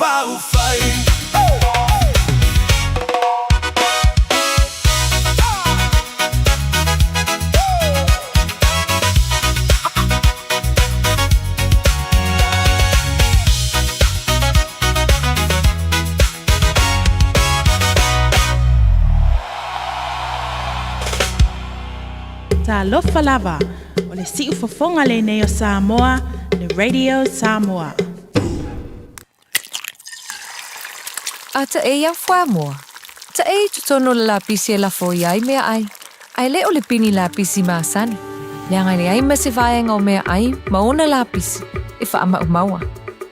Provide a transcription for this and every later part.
paufai. Talofa lava, o le siufofoga lenei o Samoa, le Radio Samoa. A ta e ia fuamoa. Ta e i totonu o le lapisi e lafo i ai meaai, a e le o le pini lapisi masani, leaga e leai ma se vaega o meaai ma ona lapisi e faamaumau.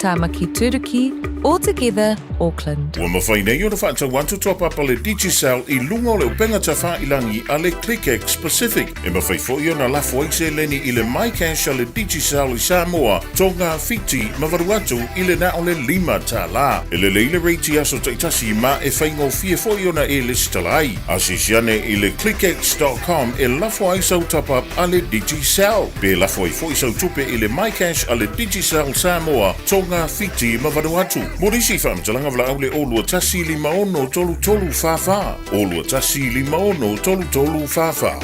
Tamaki Turuki, All Together, Auckland. Ua mafai nei ona faatau atu toapapa le Digicel i luga o le upega tafailangi a le ClickX Pacific. E mafai foi ona lafo ai seleni i le MyCash a le Digicel i Samoa, Tonga, Fiti ma Vanuatu i le na o le $5. E lelei le rate i aso taitasi ma e faigofie foi ona e lesitala ai. Asiasi ane i le clickx.com e lafo ai sau top-up a le Digicel. Pe lafo ai foi sau tupe i le MyCash a le Digicel Samoa, Tonga, Fiti ma Vanuatu. Mo nisi faamatalaga valaau le 021 56 33 44, 021 56 33 44.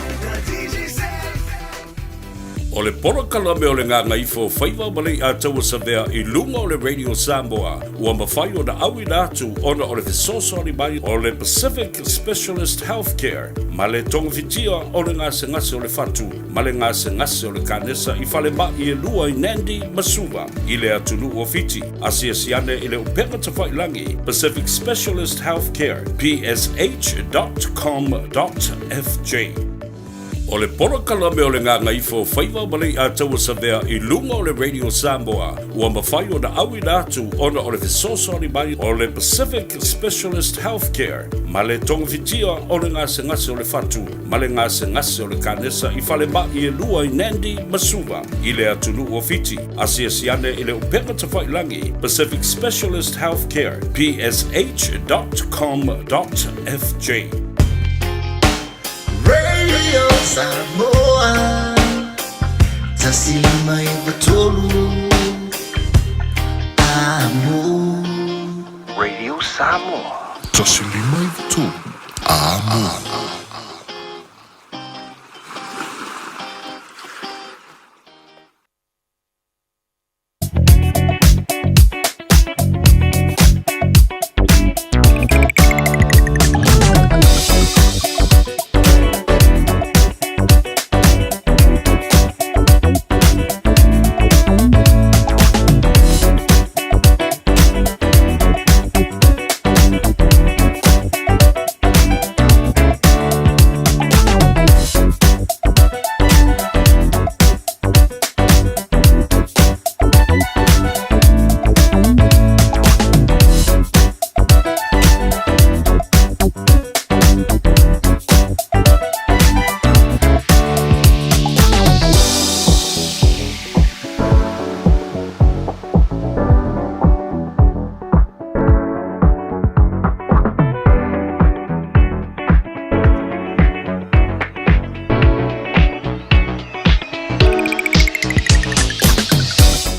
O le polokalame o le Gagaifo Faiva ma Leiataua Savea i luga o le Radio Samoa ua mafai ona auina atu ona o le fesoasoani mai o le Pacific Specialist Healthcare ma le togafitia o le gasegase o le fatu ma le gasegase o le kanesa i falemai e lua i Nandi ma Suva i le atunuu o Fiti. Asiasi ane i le upega tafailagi Pacific Specialist Healthcare, psh.com.fj. O le polokalame o le Gagaifo Faiva ma Leiataua Savea i luga o le Radio Samoa ua mafai ona auina atu ona o le fesoasoani mai o le Pacific Specialist Healthcare ma le togafitia o le gasegase o le fatu ma le gasegase o le kanesa i falemai e lua i Nandi ma Suva i le atunuu o Fiti. Asiasi ane i le upega tafailangi Pacific Specialist Healthcare, psh.com.fj. Radio Samoa 153 Amo. Radio Samoa. 153 Amo.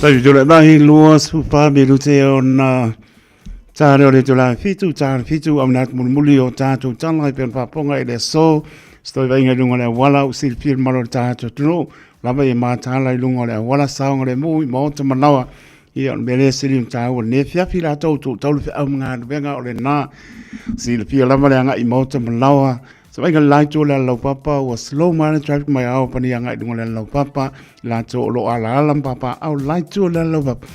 Taimi tula mahi lua supa me lute o na tāre o le tula fitu, tāre fitu au nā mulimuli o tātou tala i pēr whāponga i le so, stoi vainga i lunga le awala u silipia malo le tātou tunu, lava i mātāla i lunga le awala saonga le mū i maota manawa, ia o le mea lea sili ona tāua lenei afiafi latou tou taulu feau ma galuega o lena silafia lava le agai i maota ma laoa savaiga le la itu o le alalaupapa ua slow mai le traffic mai ao pani agai i luga o le alalaupapa latou o lo o alaala ma papaaao le la itu o le alalaupapa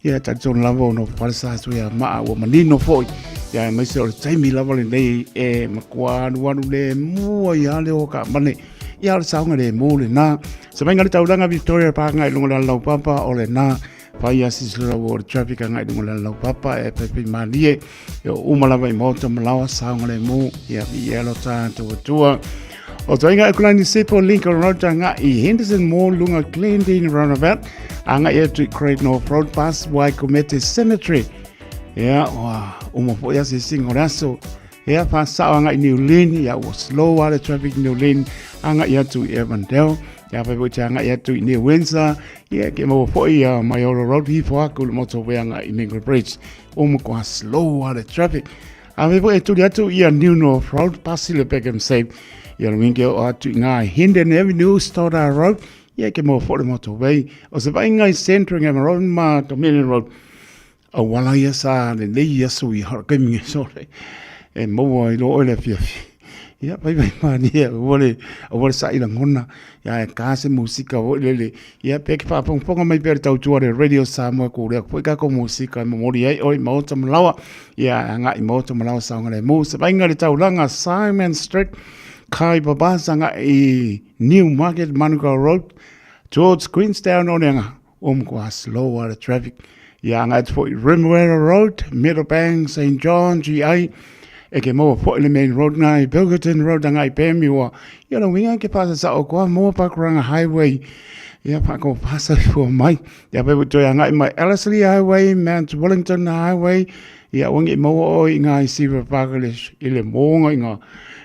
ia talitonu lava ona falesa atu ia maa ua manino foi ia aemaise o le taimi lava lenei e matua alualu le mua ia le o ka mane ia o le saoga le mu lena Savaiga le taulaga Victoria Park ngai lunga le laupapa o le na fai a sisila o le traffic ngai lunga le laupapa e pepe malie e uma lava i maota malawa saoga le mu ia vi e lo tātou atua. O toinga e kulani Sepo Lincoln Road nga i Henderson Mall lunga Glendene Roundabout a ngai atu i Great North Road Bus Waikumete Cemetery. Ia, ua uma foi a sisinga o le aso. Ia, whasao anga i New Lynn, ia ua slow a le traffic New Lynn, anga i atu i Avondale. Ia fai foi te agai atu i New Windsor, ia ke maua foi ia Maioro Road hifo aku le motorway agai i Mingo Bridge. O matua slow a le traffic. A fai foi e tuli atu ia New North Road, pasi le Beckham Save. Ia le winge o atu i ngā Hendon Avenue, Stoddard Road, ia ke maua foi le motorway. O se vainga i Sandringham Road ma Dominion Road. Auala ia sa lelei i aso i Harakemi e sore. E maua i lo oe le afiafi. Ia, pai pai mani, aua le, aua le sa'i lagona. Ia, e kā se musika foi lele. Ia, pe ke whaafongafonga mai pea le tautua le Radio Samoa ko rea foi kako musika e momori ai oi maota malawa. Ia, anga i maota malawa saonga le mu. Se vainga le taulanga Simon Street, Kai Babasa nga i New Market, Manukau Road, towards Queenstown o anga. Ua matua slow a le traffic. Ia agai atu foi Remuera Road, Meadowbank, St John, GA, e ke maua foi le main road ngai Pilkerton Road agai Pemi ua. Ia le uiga ke whasasao koa moa Pakuranga Highway. Ia whako whasa fua mai. Ia pe toe agai mai Ellerslie Highway, Mount Wellington Highway. Ia wangi maua o i ngai Silver Park le, i le mōnga i ngā.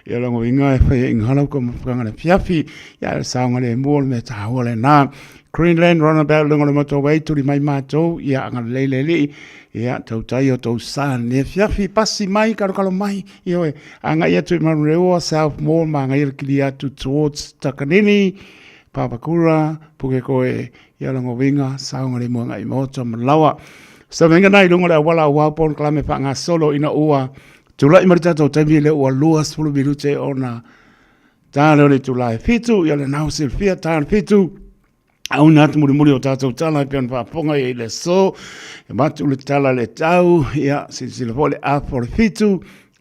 Ia lango i ngai whai i ngā ka mawhakanga le fiafi. Ia le saonga le mua le mea tāhua le nā. Greenland Runabout lunga o le motorway tuli mai mātou ia anga lelei le alii ia tautai o tou sa ne afiafi pasi mai kalokalo mai ioe agai atu i Manurewa South Mall ma agai le kili atu towards Takanini Papakura Pukekohe ia longo winga saoga le mua agai maota ma lawa sa venga nai lunga le auala aua polokalame faagasolo ina ua tulai mai le tatou taimi lea ua 20 minute ona Tā leo le itula e fitu, ia le nau silfia, tā le fitu, auna atu mulimuli o tātou tala e pea ona faafofoga i le aso, e matu le tala le tau, ia silasila foi le apo le fitu,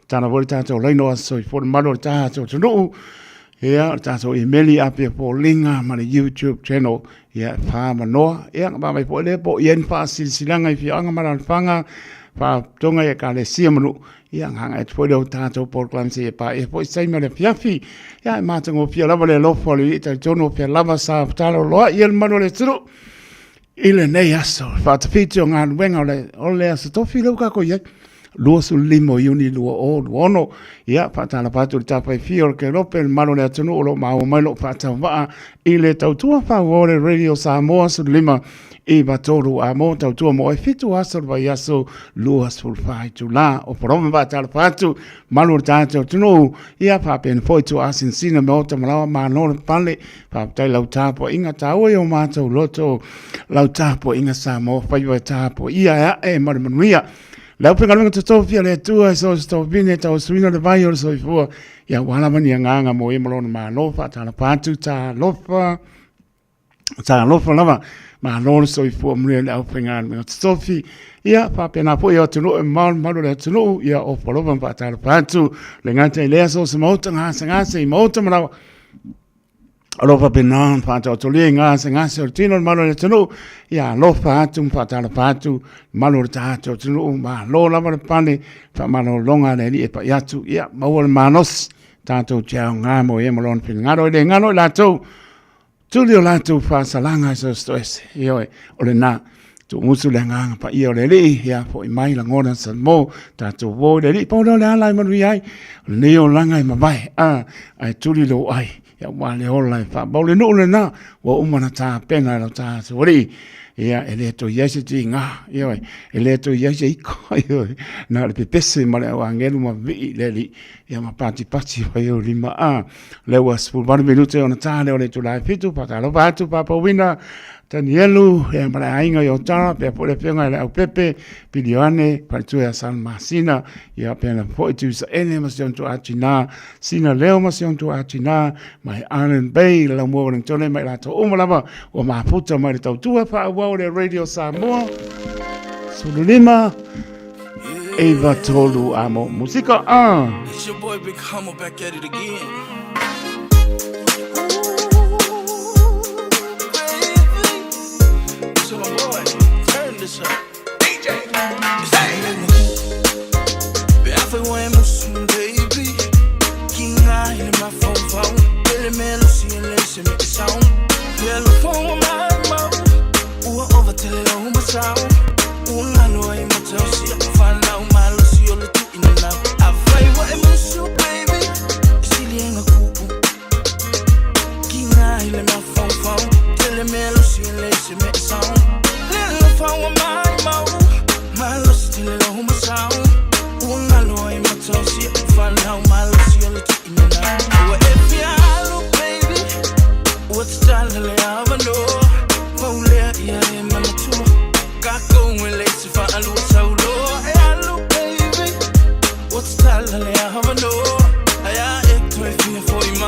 tala foi le tātou laina o aso i foi le malu o le tātou atunuu, ia le tātou imeli apia foliga ma le YouTube channel, ia e whāmanoa, ia nga mai foi le po i en whaasilasilaga i whioanga ma alalafaga, whaatoga i ekalesia ma nuu, Ia, ngā atu foi leo tātou polokalame se e pā e foi sai ma le afiafi. Ia, e mātagofia lava le alofa o le alii talitonu o fea lava sa tatalo loa ia le malu o le atunuu i lenei aso. Faatafiti o galuega o le, o le aso tofi lea ua kākou i ai. 25 o Iuni 2026. Ia, faatalofa atu i le tapaifia o le Kelope, le malu o le atunuu o lo o maua mai lou faatauvaa i le tautua faaauau o le Radio Samoa 15 93 a mo tautua mo ai fitu aso le vaiaso 24 itula o Poroma faatalofa atu malu o le tatou atunuu ia faapena foi tuaasinasina me ota malawa malo le pale faafetai lau tapuaiga taua i o matou loto lau tapuaiga Samoa faiva e tapuaia e ae ma le manuia le aufaigaluega totofia le Atua e so o se tovine tauasuina le vai o le soifua ia ua lava ni agaga mo ia ma lona malo faatalofa atu talofa Talofa lava, malo le soifua manuia i le aufaigaluega totofi. Ia, faapena foi o atunuu e mamao le mamalu o le atunuu, ia ofa lova ma faatalofa atu. Le gata i lea so o se maota gasegase i maota ma lawa. O lo o faapena ona faataotolia i gasegase o le tino le mamalu o le atunuu, ia alofa atu ma faatalofa atu le mamalu o le tatou atunuu, malo lava le pale, faamalologa a le Alii e pai atu, ia maua le malosi, tatou te aoga mo ia ma lona finagalo, e le galo i latou Tuli o latou faasalaga e so o se toese, ioe, o lena. Tuumusu le agaga paia o le Alii, ia foi mai lagona Salmo, tatou uo i le Alii, pau lea o le ala e manuia ai, o lenei olaga e mavae, a, ae tuli lou ai, ia ua le ola e faamau le nuu lena, ua uma ona tapena e lo tatou Alii. Ia, e le toe i ai se tiga, ioe, e le toe i ai se iko, ioe, na o le pepese ma le auagelu ma vivii i le Alii, ia ma patipati mai ou lima, a. Lea ua 18 minute ona tā lea o le itula e fitu, faatalofa atu Papa Wina, Tanielu, ia ma le aiga i Otara, pea foi le afioga i le Aupepe, Pili Ioane, faletua ia San Masina, ia pea na foi Tuisaene ma si ona tuaa tinā, Sina Leo ma si ona tuaa tinā, mai Island Bay, le Laumua Wellingtone, ma i latou uma lava ua mafuta mai le tautua faaauau o le Radio Samoa, 15, 93 amo musika a. It's your boy Big Humble back at it again. So my boy, turn this up. DJ.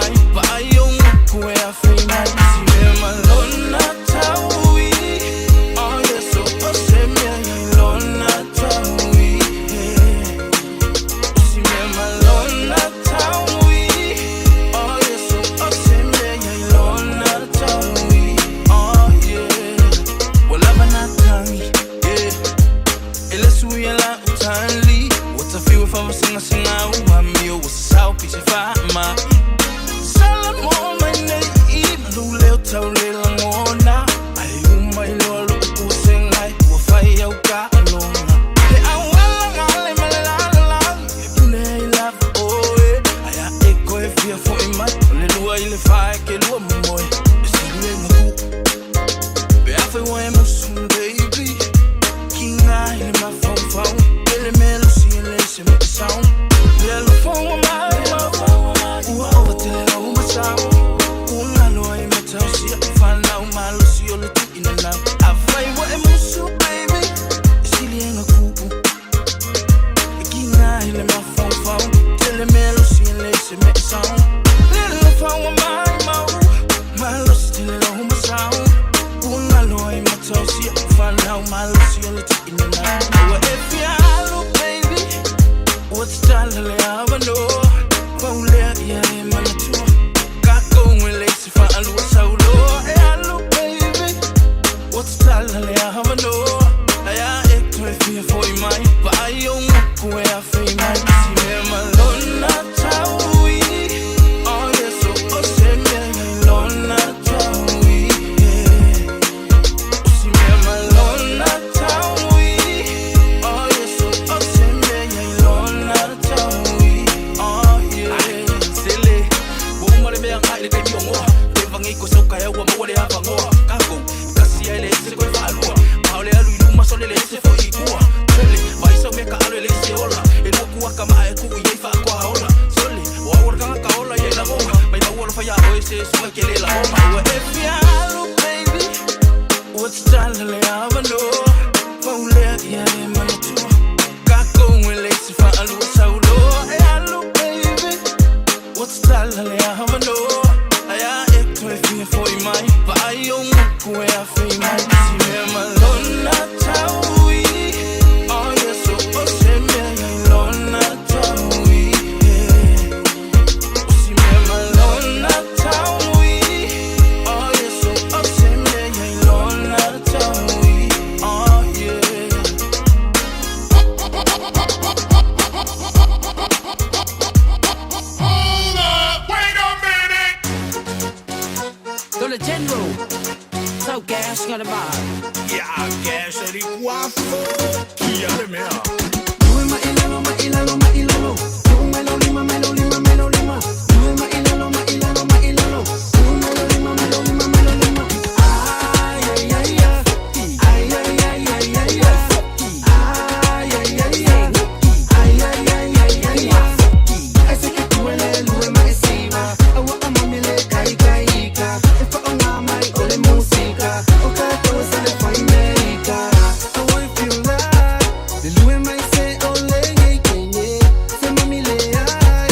mai Vaai o nguku e afe mai Si mea malona taui Oh yeah, so o se mea i lona taui yeah. Si mea malona taui Oh yeah, so o se mea i lona taui Oh yeah Ua lava na tangi yeah. Ele sui la utali Ua tafiu e favasegasega ua amio Ua sasao pise faama'i Salamo mai nei malu leo tau le lagona Ai uma i loa lo'u pusegai Ua fai au kaaloga Le auala gale ma le lalolagi E pune ai lava oe Aia e koe fia fo'i mai O le lua i le fae ke lua momoe E sili e gaku'u Pe afai ua e musu baby Ki ngā i le mafaufau Pele mea lusi e le se me sau Le alofa ua mai Ua ova tele lau masau Ua ngalo ai matausia Whanau malosi o le tuina nau Afai ua e musu baby E sili e ngakuu E ki ngā i le mafaufau Tele mea lusi e le se me sau Le alofa ua mai mau Malosi tele lau masau Ua ngalo ai matausia Whanau malosi o le tuina nau Ua e fia alu baby Ua tatala le avanoa Paulea ia e manatua Kakou e le se faalua sauloa E alu baby Ua tatala le avanoa Aia e toe fia fo'i mai Vaai o nguku e afe mai Si mea malona taui Oh yeah, so o se mea i lona taui yeah. O si mea malona taui Oh yeah, so o se mea i lona taui Oh yeah Sele, ua uma le mea ngai le taimi o ngoa Te vangi ko sau kai ua maua le avangoa Kako, kasi ai le ese koe faalua A o le alu i luma sole le ese fo'i i tua Tele, vai sau mea ka alo e le ese ola E lua kuaka maa e kuu i ei faakoa ola Sole, o au o le kagaka ola i ei lagona Mai maua alofa iā oe se suga ke le lagona Ua e fia alu baby Ua tatala le avanoa Paulea ia e manatua Kakou e le isi faalua sauloa E alu baby Ua tatala le avanoa Aia e toe fia fo'i mai Vaai o nguku e afe mai Si mea malona taui Oh yeah, so o se mea i lona taui yeah. O si mea malona taui Oh yeah, so o se mea i lona taui Oh yeah The General. So gas got a vibe. Yeah, gas di Kia le mea. Le lue mai se o le ye ye ye Se mami le ai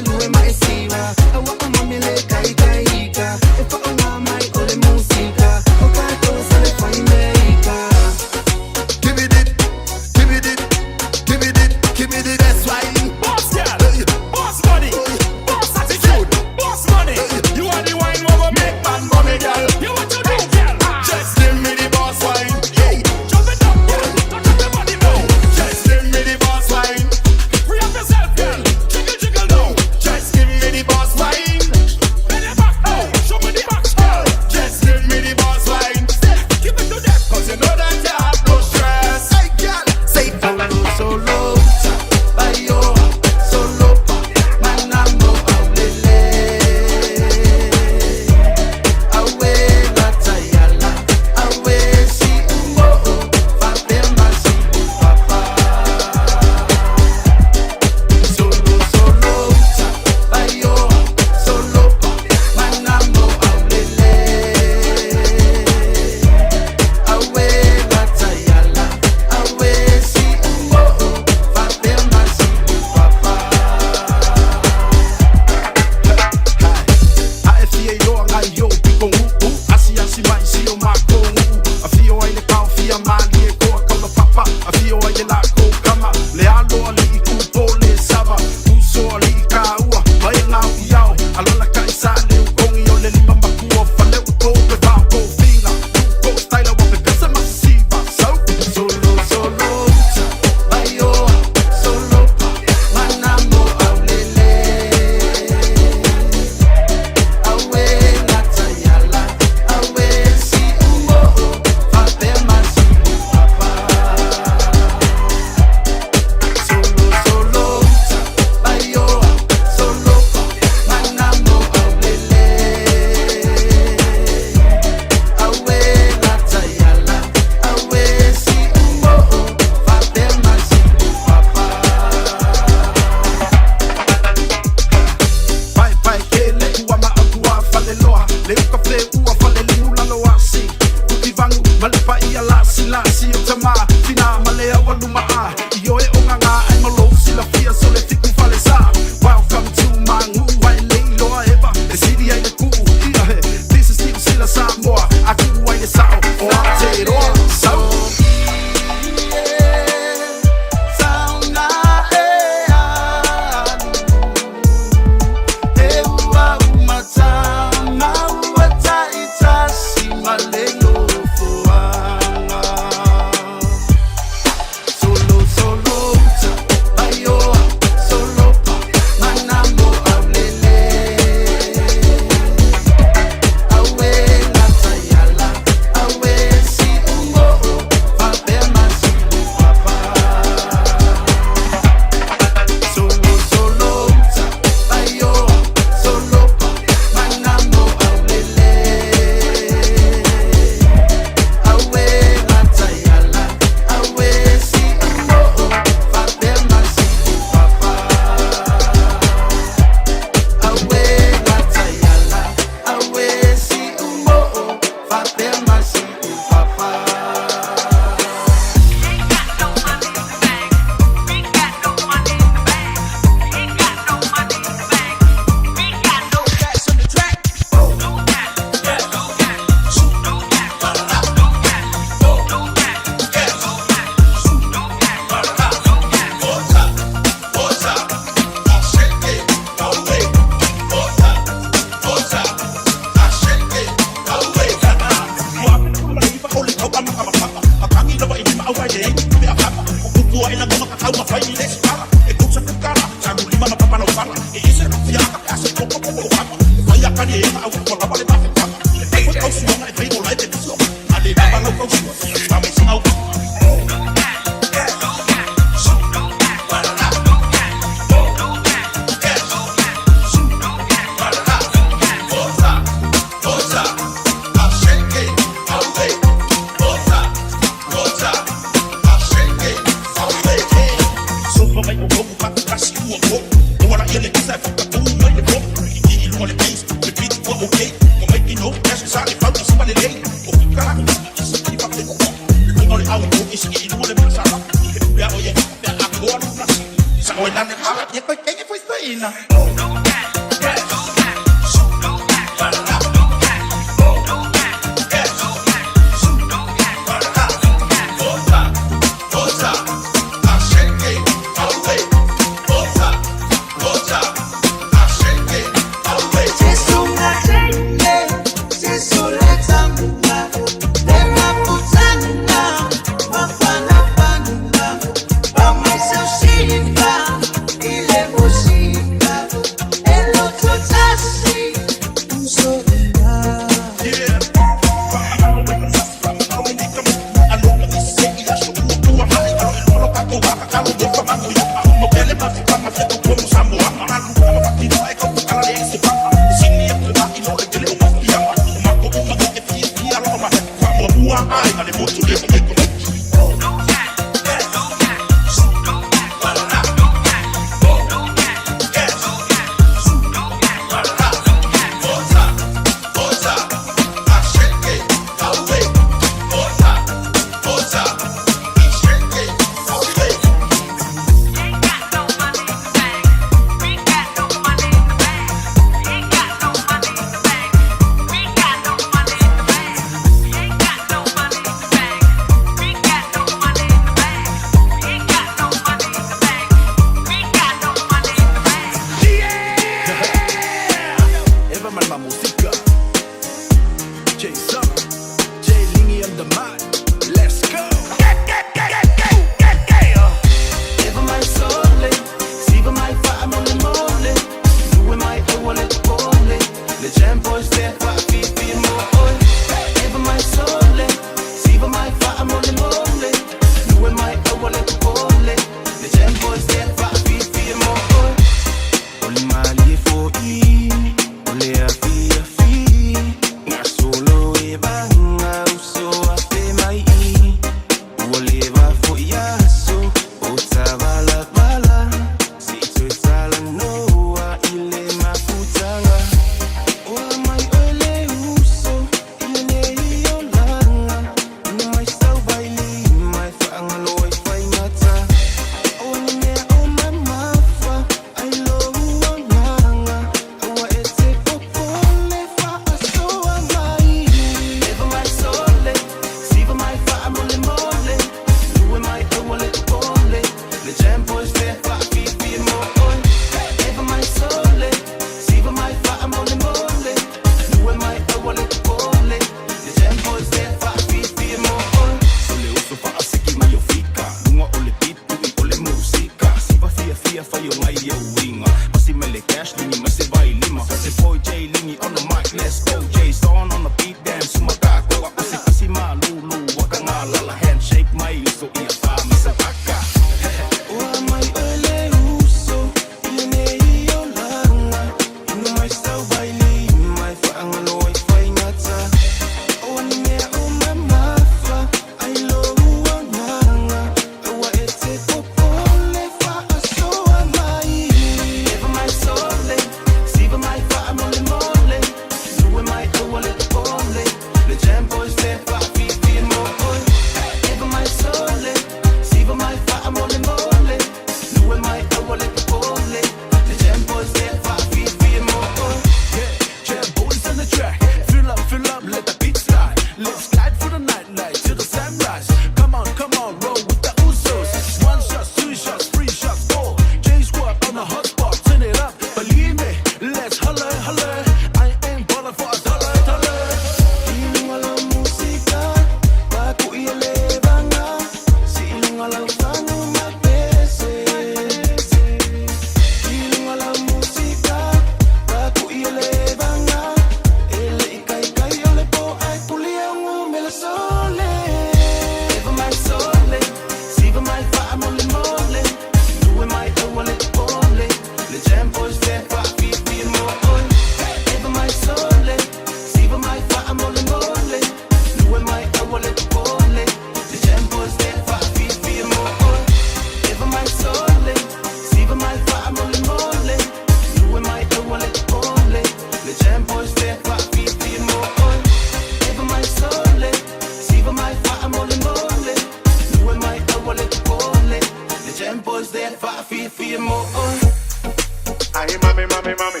mami, mami, mami.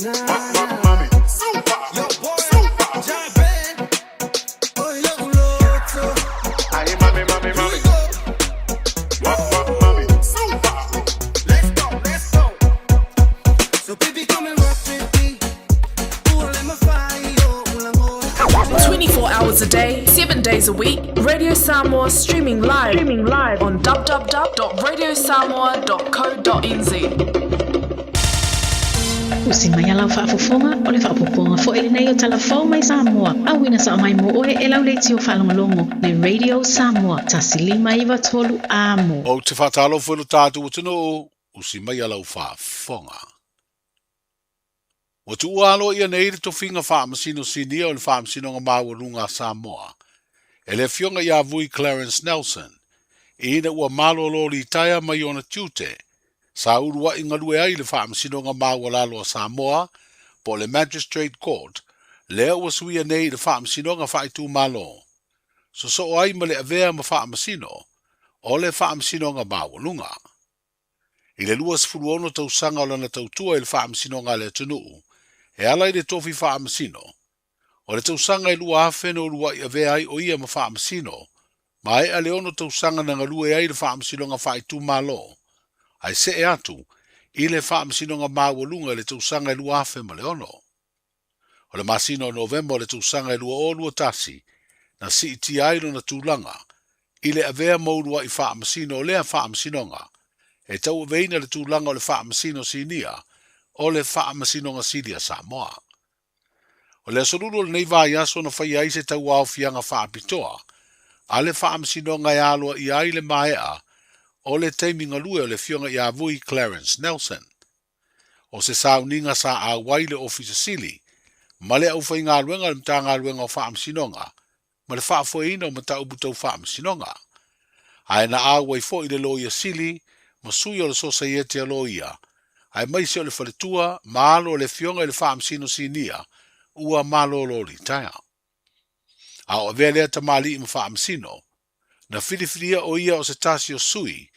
Ma, ma, mami. Super. Super. Aye, mami, mami, mami. Ma, ma, mami. Super. Let's go, let's go. So baby, come and rock with me. 24 hours a day, 7 days a week, Radio Samoa streaming live, on www.radiosamoa.co.nz. Usi mai a lau faafofoga, o le faaopoopoga foi lenei o Tala Fou mai Samoa, auina sao mai mo oe e lau leitio faalogologo, le Radio Samoa, 1593 amo. Ou te faatalofa i lo tatou atunuu, usi mai a lau faafofoga. Ua tuua aloaia nei le tofiga Faamasino Sinia o le Faamasinoga Maualuga a Samoa e le Afioga ia Vui Clarence Nelson ina ua malolo litaea mai ona tiute sa ulua'i galue ai i le Faamasinoga Maualalo a Samoa po o le Magistrate Court lea ua suia nei i le Faamasinoga Faaitumalo sosoo ai ma le avea ma Faamasino o le Faamasinoga Maualuga. I le 26 tausaga o lana tautua i le Faamasinoga a le atunuu e ala i le tofi faamasino, o le tausaga e 2000 na ulua'i avea ai o ia ma Faamasino, maea le ono tausaga na galue ai i le Faamasinoga Faaitumalo, ae see atu i le Faamasinoga Maualuga i le tausaga e 2006. O le masina o Novema o le tausaga e 2021 na siitia ai lona tulaga i le avea ma ulua'i faamasino o lea faamasinoga e tauaveina le tulaga o le Faamasino Sinia o le Faamasinoga Sili a Samoa. O le Aso Lulu o lenei vaiaso na faia ai se tauaofiaga faapitoa a le Faamasinoga e aloaia ai le maea o le taimi galue o le Afioga ia Vui Clarence Nelson. O se sauniga sa auai le Ofisa Sili ma le aufaigaluega a le Matagaluega o Faamasinoga ma le faafoeina o mataupu tau faamasinoga. Ae na auai foi le Loia Sili ma sui o le Sosaiete a Loia, aemaise o le faletua ma alo o le Afioga i le Faamasino Sinia ua malolo litaea. A o avea lea tamalii ma faamasino, na filifilia o ia o se tasi o sui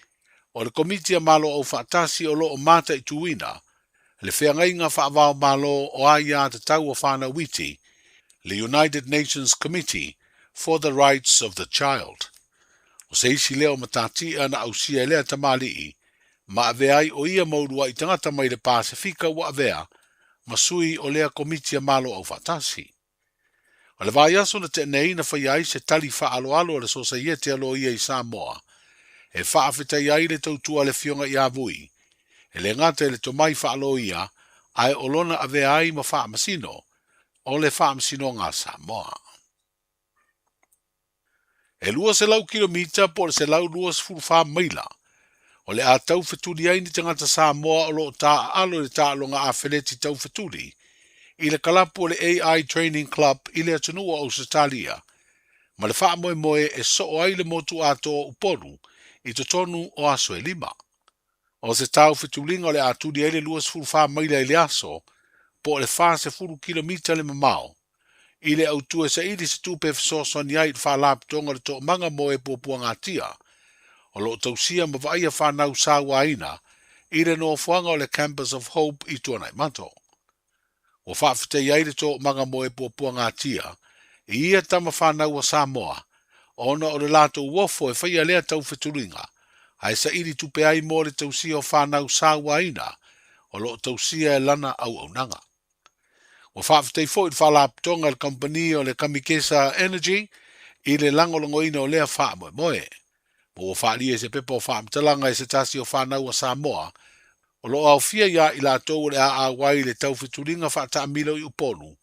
o le Komiti a Malo Aufaatasi o lo o mataituina le feagaiga faava-o-Malo o Aiā Tatau a Whānau Iti, le United Nations Committee for the Rights of the Child. O se isi lea o matatia na ausia e lea tamalii ma avea ai o ia ma ulua'i tagata mai le Pasefika ua avea ma sui o lea Komiti a Malo Aufaatasi. O le vaiaso na tea nei na faia ai se tali faaaloalo a le Sosaiete a Loia i Samoa e faafetai ai le tautua a le Afioga ia Vui, e le gata i le tomai faaloia ae o lona avea ai ma faamasino o le Faamasinoga a Samoa. E 200 kilomita po o le 124 maila o le a taufetuli ai ni tagata Samoa o lo o taaalo i le taaloga afeleti taufetuli i le kalapu o le AI Training Club i le atunuu o Ausetalia ma le faamoemoe e soo ai le motu atoa o Upolu i totonu o aso e lima. O se taufetuliga o le a tuli ai le 24 maila i le aso po o le 40 kilomita le mamao i le autu e saili se tupe e fesoasoani ai i le Faalapotopotoga o le Toomaga mo e Puapuagatia o lo o tausia ma vaaia fanau sauaina i le nofoaga o le Campus of Hope i Tuanaimato. Ua faafetai ai le Toomaga mo e Puapuagatia i ia tama fanau a Samoa ona o le latou ofo e faia lea taufetuliga ae saili tupe ai mo le tausia o fanau sauaina o lo o tausia e lana auaunaga. Ua faafetai foi le Faalapotopotoga i le Kamupani o le Kamikesa Energy i le lagolagoina o lea faamoemoe. Ma ua faaalia i se pepa o faamatalaga e se tasi o fanau a Samoa o lo o aofia iā i latou o le a auai i le taufetuliga faataamilo i Upolu,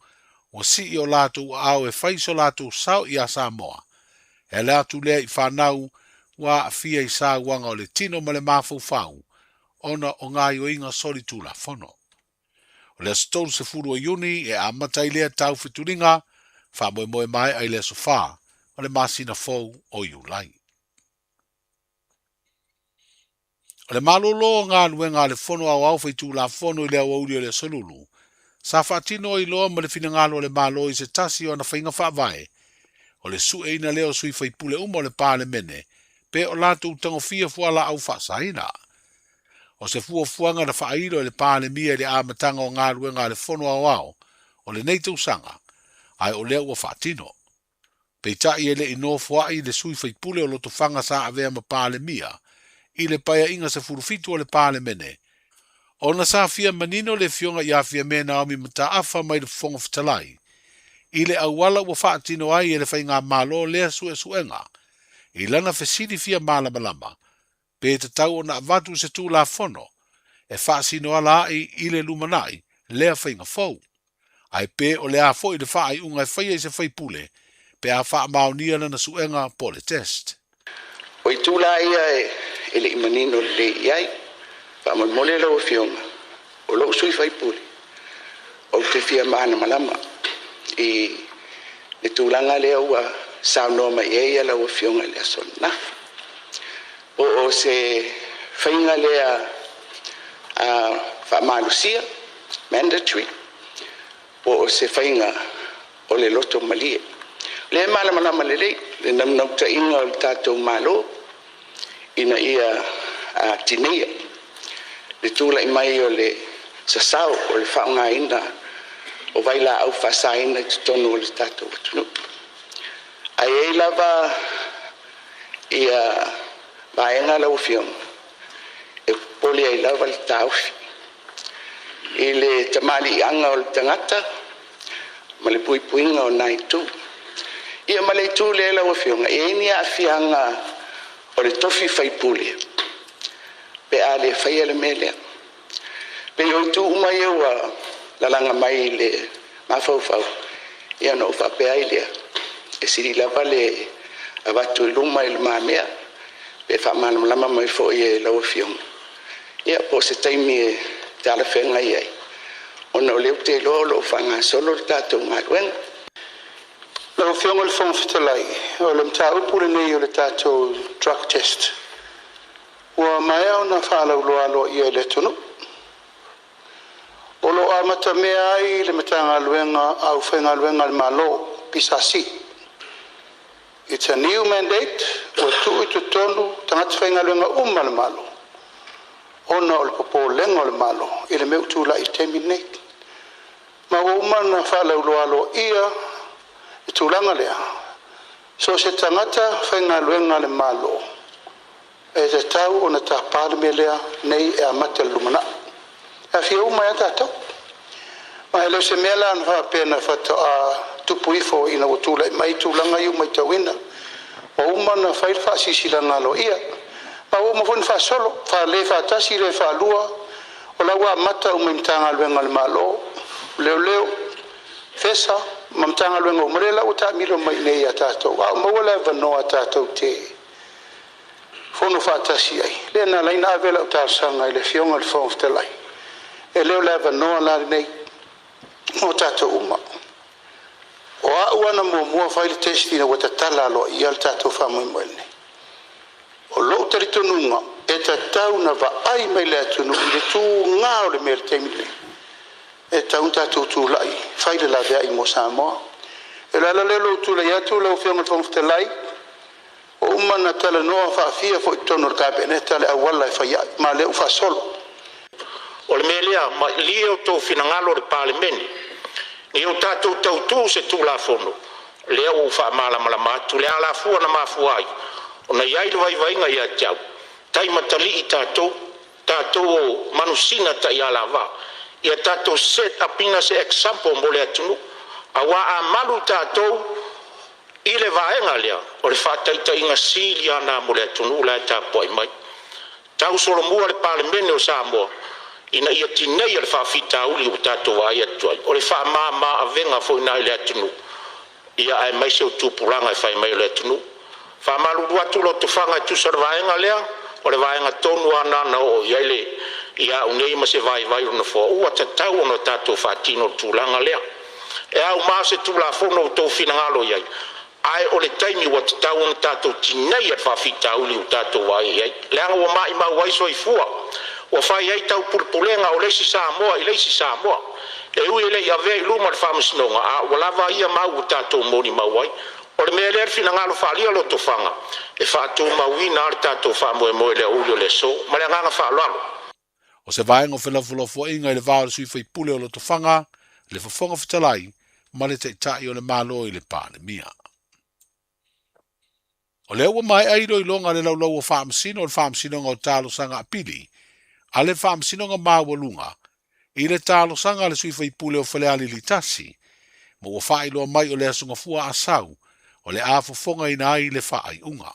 ua sii o latou aao e fai so latou sao iā Samoa. E ala atu lea i fanau ua aafia i sauaga o le tino ma le mafaufau ona o gaoioiga solitulafono. O le aso 30 o Iuni e amata ai lea taufetuliga, faamoemoe maea i le aso 4 o le masina fou o Iulai. O le malolo o galuega a le Fono Aoao Faitulafono i le aoauli o le Aso Lulu, sa faatino ai loa ma le finagalo o le Malo i se tasi o ana faiga faavae, o le sueina lea o sui faipule uma o le Palemene pe o latou tagofia fualaau faasaina. O se fuafuaga na faailo e le Palemia i le amataga o galuega a le Fono Aoao o lenei tausaga, ae o lea ua faatino. Peitai e le i nofoa'i le sui faipule o Lotofaga sa avea ma Palemia i le Paeaiga 17 a le Palemene, ona sa fia manino le Afioga ia Fiame Naomi Mataafa mai le Fofoga Fetalai i le auala ua faatino ai e le Faigamalo lea suesuega i lana fesili fia malamalama pe tatau ona avatu se Tulafono e faasinoala ai i le lumanai lea faiga fou. Ae pe o le a foi le faaiuga e faia i se faipule pe a faamaonia lana suega po o le test. O itu la ia e le i manino lelei i ai. Faamolemole lau Afioga, o lou sui faipule, ou te fia malamalama i le tulaga lea ua saunoa mai ai lau Afioga i le aso ananafi. Po o se faiga lea faamalosia, mandatory, po o se faiga o le loto malie. O lea e malamalama lelei le naunautaiga o le tatou Malo ina ia tineia le tulai mai o le sasao o le faaaogaina o vailaau faasaina i totonu o le tatou atunuu. Ae i ai lava ia vaega lau Afioga e popole ai lava le taofi i le tamaliiaga o le tagata ma le puipuiga o na itu. Ia ma le itu lea lau Afioga, e i ai ni aafiaga o le tofi faipule pe a le faia le mea lea. Pei o itu uma ia ua lalaga mai i le mafaufau, ia ona ou faapea ai lea, e sili lava le avatu i luma i lumamea pe faamalamalama mai foi e lau Afioga, ia po o se taimi e talafeagai ai, ona o lea ou te iloa o lo o faagasolo le tatou galuega. Lau Afioga i le Fofoga Fetalai, o le mataupu lenei o le tatou drug test, ua maea ona faalauiloa aloaia i le atunuu. O lo o amatamea ai le Matagaluega Aufaigaluega a le Malo, PSC. It's a new mandate ua tuu i totonu tagata faigaluega uma a le Malo ona o le popolega o le Malo i le mea ua tulai i le taimi lenei. Ma ua uma ona faalauiloa aloaia le tulaga lea, so o se tagata faigaluega a le Malo e tatau ona tapa le mea lea nei e amata i le lumanai. E aafia uma ai lava tatou. Ma e le o se mea la na faapea na faatoa tupu ifo ina ua tulai mai tulaga ia ua matauina. Ua uma ona fai le faasilasilaga aloaia, ma ua uma foi ona faasolo, le faatasi le faalua, o la ua amata uma i Matagaluega a le Malo, Leoleo, FESA ma Matagaluega uma, lea la ua taamilo mai i inei ia tatou, a o maua le avanoa tatou te fono faatasi ai. Lea na ala ai ona ave lau talosaga i le Afioga i le Fofoga Fetalai, e le o le avanoa la lenei mo tatou uma. O au lava na muamua fai le test ina ua tatala aloaia le tatou faamoemoe lenei. O lou talitonuga e tatau ona vaai mai le atunuu i le tuga o le mea i le taimi lenei. E tatau ona tatou tulai fai le laveai mo Samoa. O le ala lea o lou tulai atu lau Afioga i le Fofoga Fetalai, ua uma ona talanoa faafia foi i totonu o le Kapeneta le auala e fai ai, ma o lea ua faasolo. O le mea lea, malie outou finagalo o le Palemene, ina ia o tatou tautu se Tulafono, lea ua ou faamalamalama atu le alafua na mafua ai ona i ai le vaivaiga ia te au, taimatalii tatou, tatou o manusina taialavaa, ia tatou set up ina se example mo le atunuu, auā a malu tatou i le vaega lea, o le faataitaiga sili lava na mo le atunuu la e tapuai mai. Tau solomua le Palemene o Samoa ina ia tineia le faafitauli ua tatou vaai atu ai, o le faamama avega foi lena i le atunuu, ia aemaise o tupulaga e fai mai o le atunuu. Faamalulu atu lotofaga e tusa o le vaega lea, o le vaega tonu lava lena na oo i ai le ia au nei ma se vaivai o le Nofoa, ua tatau ona tatou faatino le tulaga lea. E ao ma se Tulafono ua outou finagalo i ai, ae o le taimi ua tatau ona tatou tineia le faafitauli ua tatou vaai i ai, leaga ua maimau ai soifua, ua fai ai taupulepulega o le isi Samoa i le isi Samoa. E ui e le i avea i luma le Faamasinoga, a ua lava ia mau ua tatou molimau ai. O le mea lea le finagalo faaalia lotofaga, e faatumauina lava le tatou faamoemoe i le aoauli o le aso. Ma le agaga faaaloalo. O se vaega o felafolafoaiga i le va o le sui faipule o Lotofaga, le Fofoga Fetalai ma le Taitai o le Malo i le Palemia. O lea ua maea iloiloga a le Laulau a Faamasino o le Faamasinoga o Talosaga Apili a le Faamasinoga Maualuga i le talosaga a le sui faipule o Falealili 1, ma ua faailoa mai o le Aso Gafua Asau o le a fofogaina ai le faaiuga.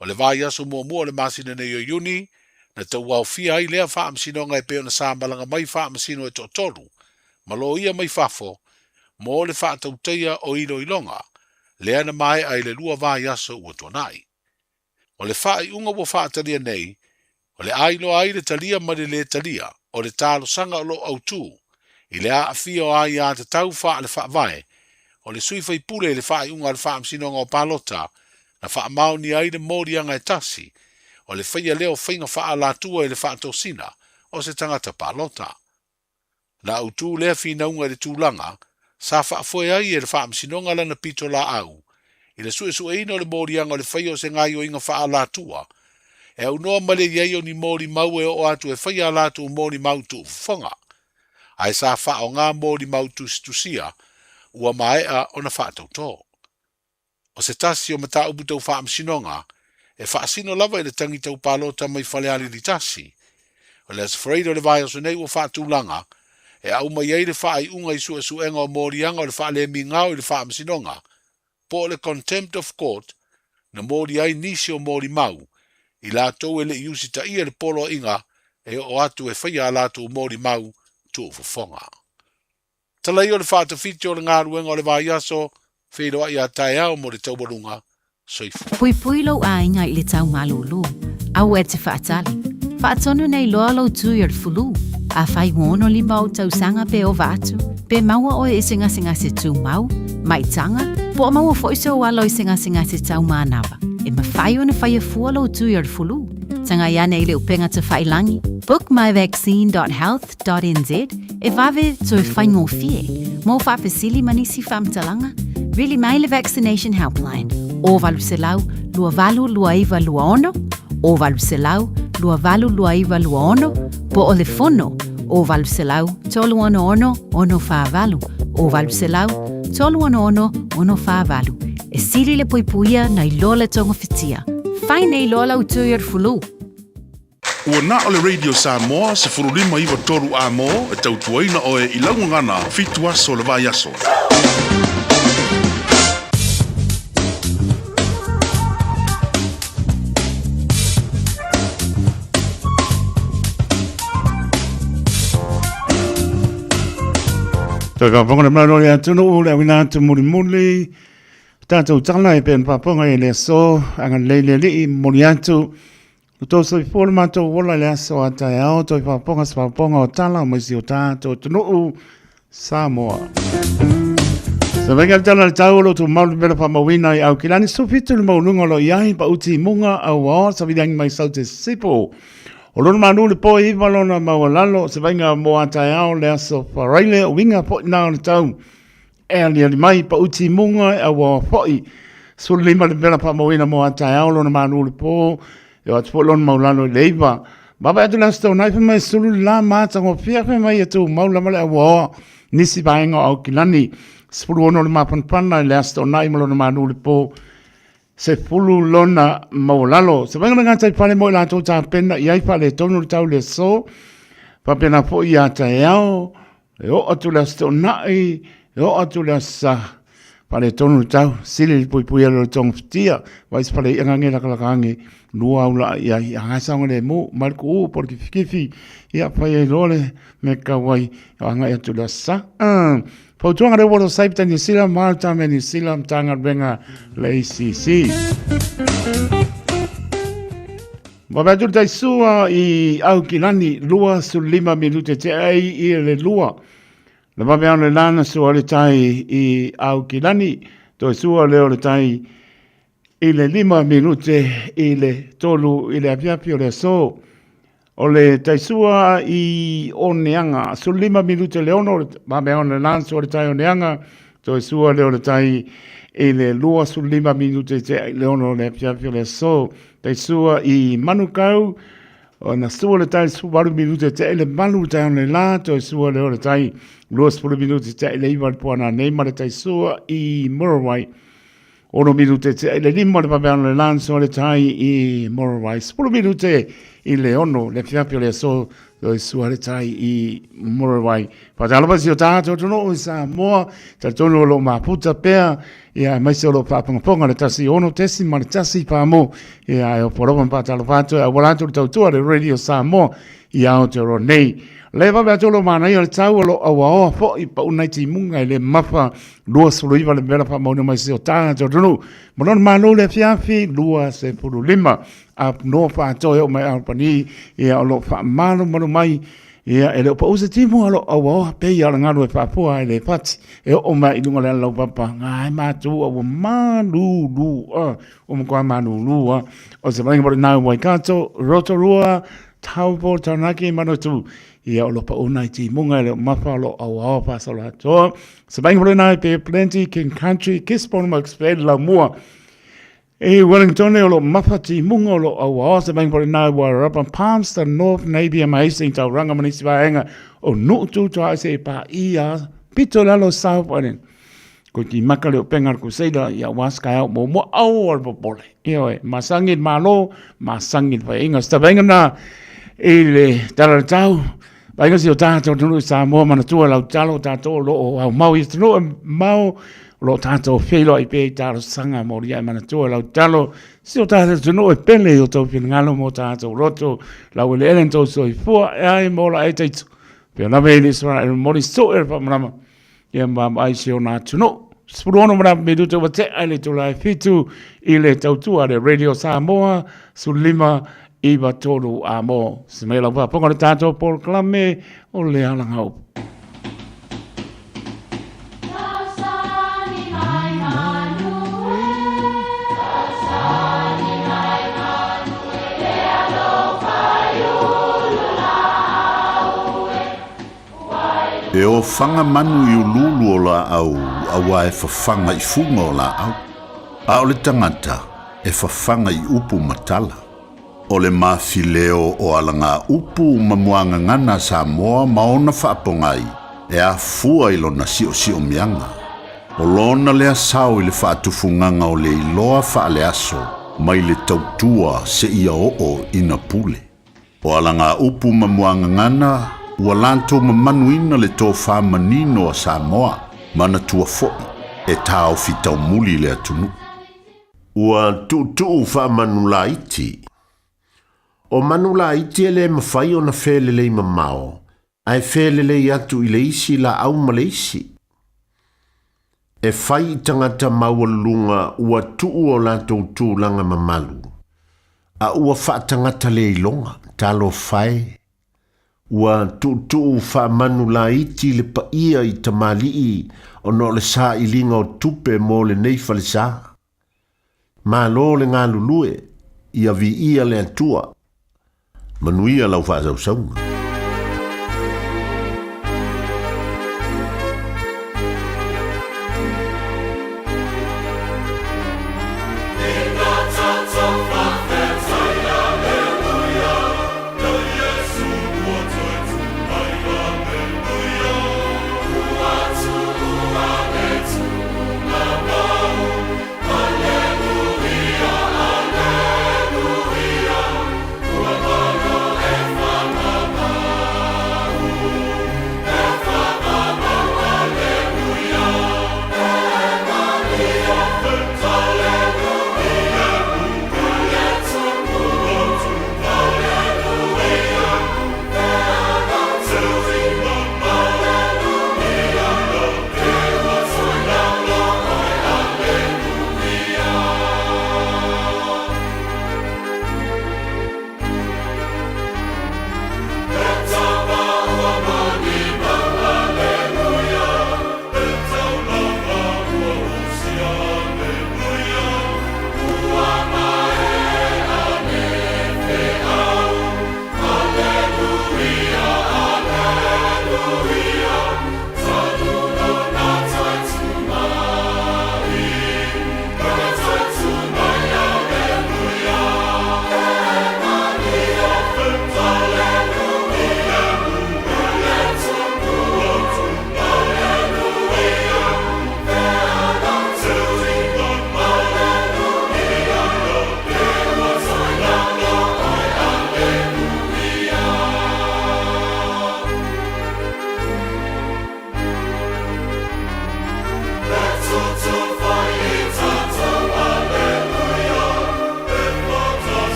O le vaiaso muamua o le masina nei o Iuni, na tauaofia ai lea faamasinoga e pei ona sa malaga mai faamasino e toatolu ma loia mai fafo mo le faatautaia o iloiloga, lea na maea i le 2 vaiaso ua tuanai. O le faaiuga ua faatalia nei, o le a iloa ai le talia ma le lē talia o le talosaga o lo o autū i le aafia o aiatatau faale-faavae o le sui faipule i le faaiuga a le Faamasinoga o Palota na faamaonia ai le moliaga e tasi o le faia lea o faiga faaalatua i le faatosina o se tagata palota. Na autū lea finauga i le tulaga sa faafoe ai e le Faamasinoga lana pitolaau i le suesueina o le moliaga o le faia o se gaoioiga faaalatua e aunoa ma le i ai o ni molimau e oo atu e faia a latou molimau tuufofoga, ae sa faaaoga molimau tusitusia ua maea ona faatautō. O se tasi o mataupu tau faamasinoga e faasino lava i le tagi tau palota mai Falealili 1, o le Aso Faraile o le vaiaso nei ua faatulaga e aumai ai le faaiuga i suesuega o moliaga o le faalemigao i le faamasinoga po o le Contempt of Court na molia ai nisi o molimau i latou e le i usitaia le poloaiga e oo atu e faia a latou molimau tuufofoga. Tala ia o le faatafiti o le galuega o le vaiaso, feiloai a taeao mo le taualuga. Soifua. Puipui lou aiga i le tau malūlū, aua e te faatali. Faatonu nei loa lou tui o le fulu. Afai ua 65 ou tausaga pe ova atu, pe maua oe i se gasegase tumau, maitaga, po o maua foi sou alo i se gasegase tau manava, e mafai ona faia fua lou tui o le fulu. Tagai ane i le upega tafailangi, bookmyvaccine.health .nz e vave toe faigofie mo faafesili ma nisi faamatalaga, vili mai le Vaccination Helpline o 800 282926 o 800 282926 po o le fono o 800 366 648 o 800 366 648. E sili le puipuia nai lo le togafitia. Fai nei loa lau tui o le fulu. Ua na o le Radio Samoa 15 93 A-mo e tautuaina oe i lau gagana fitu aso o le vaiaso. Toe faafofoga le mamalu o le atunuu, le auina atu mulimuli, tatou tala e pei ona faafofoga i le aso, agalelei le Alii, momoli atu Ua tou soifua le matou ola i le aso a taeao, toe faafofoga se faafofoga o tala mai si o tatou atunuu Samoa. Sa vainga le tala le tau o lo tumau le mela whamauina i Aukilani, 17 le mauluga o lo iai, pa uti munga au ao, sa viliangi mai sau te sipo. O lona manu le po iwa lona maualalo, se vainga mo a taeao le aso wharaile, o winga po ina o le tau. E aliali mai pa uti munga e auaoa fo'i. 15 le mela faamauina mo a taeao lona malu le po. E o atu fo'i lona maulalo i le iva. Vaavaai atu le aso taunai fai mai sulu le la matagofie fai mai e tumau lava le auaoa nisi vaega o Aukilani. 16 le mapanapana i le aso taunai ma lona malu le po. 10 lona maualalo. Se vaega le gatai fale mo i latou tapena i ai faaletonu le tau le aso. Faapena foi ia taeao E oo atu le aso Toonai, e oo atu le aso Sa, faaletonu le tau, sili le puipui ala o le togafitia, vai se fale i'a gage lakalaka age, lua au laa i ai, a gae saogalemu, mai le ku'u po o le kifikifi, ia fai ai loa le mea kau ai, o agai atu le aso Sa. Fautuaga le World of Safety New Zealand, Maritime New Zealand, Matagaluega le ACC. Vave atu le taisua i Aukilani, 25 minute te ai i le lua. Le vave ao le lana sua le tai i Aukilani, toe sua leo le tai i le 5 minute i le tolu i le afiafi o le aso. O le taisua i Oneaga, 15 minute le ono, vave ao le lana sua le tai Oneaga, toe sua leo le tai i le 25 minute te ai le ono le afiafi o le aso. Taisua i Manukau, Ona sua le tai 18 minute te ele malu tai ona la toe sua le o le tai 20 minute te ele iwa le puana nei ma le tai sua i Murrawai. Ono minute te ele lima le papeano le lan sua le tai i Murrawai. 10 minute i le ono le fiapi o le aso toe sua le tai i Murrawai. Whatalapa si o tātou tono o Samoa, talitonu o lo maputa pea, ia aemaise o lo faapogapoga le 16.1 pamo, ia e opo lava ma faatalofa atu e auala atu le tautua le Radio Samoa i Aotearoa nei. Le vave atu o lo manaia o le tau o lo auaoa fo'i pau nai timuga i le mafa 29 le mela faamauna mai se o tātou atunuu. Ma lona malo le afiafi 25 up north atoa e oo mai Albany, ia o lo faamalumalu mai. Ia, e le o pau se timu a lo auaoa pei a le galu e faafoa ai le fati e oo mai i luga o le alalaupapa. Ga e matou a ua malulu a, ua matua malulu a. O se vaaiga mo le nau Waikato, Rotorua, Taupo, Taranaki, Manawatu. Ia, o lo pau nai timuga e le o mafa o lo auaoa faasolo atoa. Se vaaiga mo le nau Bay of Plenty, King Country, Gisborne, Maksville, Laumua. I Wellington o lo mafa timuga o lo auaoa se vaega na Wairarapa, Palmerston North, Napier ma Hastings, Tauranga ma nisi vaega o Nuu Tūtoa se e pā i a pito lalo South Island. Ko ki maka le openga le kuseira i a waska au mo mo au o le popole. Ioe, masangi le malo, masangi le whainga. Sa vaega na i le tala le tau, vaega si o tātou tunu i Samoa manatua lau talo tātou lo o au mau i tunu e mau o lo tātou wheiloa i pē i talosaga mo ria e manatua lau talo si o tātou tunu e pele i o tau whingalo mo tātou roto lau ele ele tau soifua e ai mo la e teitu. Pea lava e le sora e mori so e whamarama. Ia ma ai se ona atunuu. 16 ma minuta ua tea i le itula e fitu i le tautua le Radio Samoa 15 9 3 a mo. Se mai lau faafofoga le tatou polokalame o le alagaupu. E ofaga manu i uluulu o laau auā e fafaga i fuga o laau, a o le tagata e fafaga i upu ma tala. O le mafileo o alagaupu ma muagagana a Samoa ma ona faapogai e afua i lona siosiomiaga. O lona lea sao i le faatufugaga o le iloa faaleaso mai le tautua seia oo ina pule. O alagaupu ma muagagana ua latou mamanuina le tofa manino a Samoa, manatua foi e taofi taumuli le atunuu. Ua tuutuu faamanulaiti. O manulaiti e le mafai ona felelei mamao, ae felelei atu i le isi laau ma le isi. E fai i tagata maualuluga ua tuu o latou tulaga mamalu, a ua faatagata le iloga, talofa e! Ua tuutuu faamanu laiti le paia i tamalii ona o le sailiga o tupe mo lenei falesa. Malo le galulue, ia viia le Atua. Manuia lau faasausauga.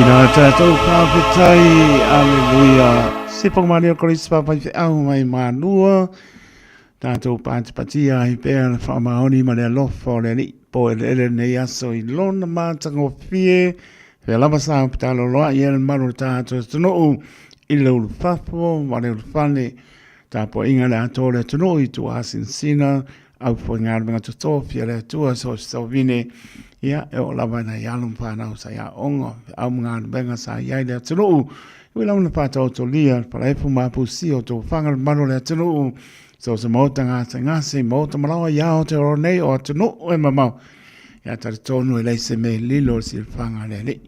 Ina tātou whawhetai, aleluia. Se whakamāria o Karaiti Pāpaifeau mai Mānua, tātou pātipatia ai pea le whaamaoni ma le alofa o le Alii po eleele nei aso i lona mātangofie, whea lava sa upitaloloa i ele malu o le tātou atunuu i le ulufafo ma le ulufale, tapuaiga le atoa o le atunuu i tuasinsina, au faigaluega totofi a le Atua so o se tauvine, ia, e oo lava i nai alo ma fanau sa i aoga, feau ma galuega sa i ai le atunuu, e ui lava ina faataotolia le falaefu ma apusia o tofaga le mamalu o le atunuu, so o se maota gasegase, maota malaoa i Aotearoa nei o atunuu e mamao, ia talitonu e leai se mea e lilo i le silafaga a le Alii.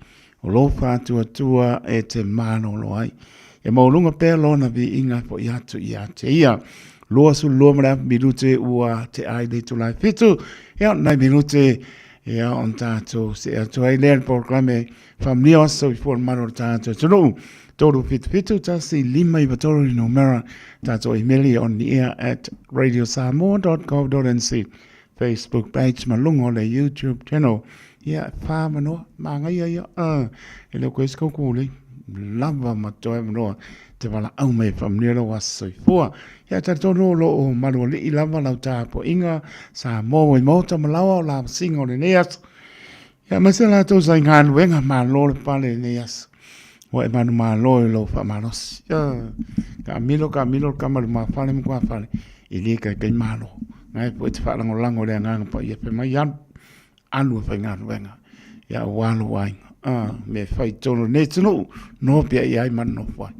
O lou faatuatua e te malolo ai. E maualuga pea lona viiga e foʻi atu ia te ia. 22 ma le afa minute ua tea ai le itula e fitu. Ia, nai minute ia ona tatou see atu ai lea i le polokalame Faamanuia o Aso Soifua le Malu o le Tatou Atunuu. 377 1 593 le numera tatou imeli on the air at radiosamoa.gov.nz Facebook page ma luga o le YouTube channel. Ia, whā manoa, māngaia ia, e leo koe se kaukūlei, lava ma toe manoa, te wala au mai whamunia lau aso soifua. Ia, talitonu o loo malualii lava lau tapuaiga, Samoa i maota ma laoa o lavasiga o lenei aso. Ia, aemaise latou sa i galuega malo le pale i lenei aso. Ua e manumalo i lou faamalosi. Ia, taamilo, taamilo le tama i le lumafale ma tuafale, e le taitai malo. Na e foi te faalagolago i le Agaga Paia, fai mai, alu, alu e faigaluega. Ia, aua lou aiga. Ah, me fai tonu i lenei atunuu, noho pea i ai ma nonofo ai.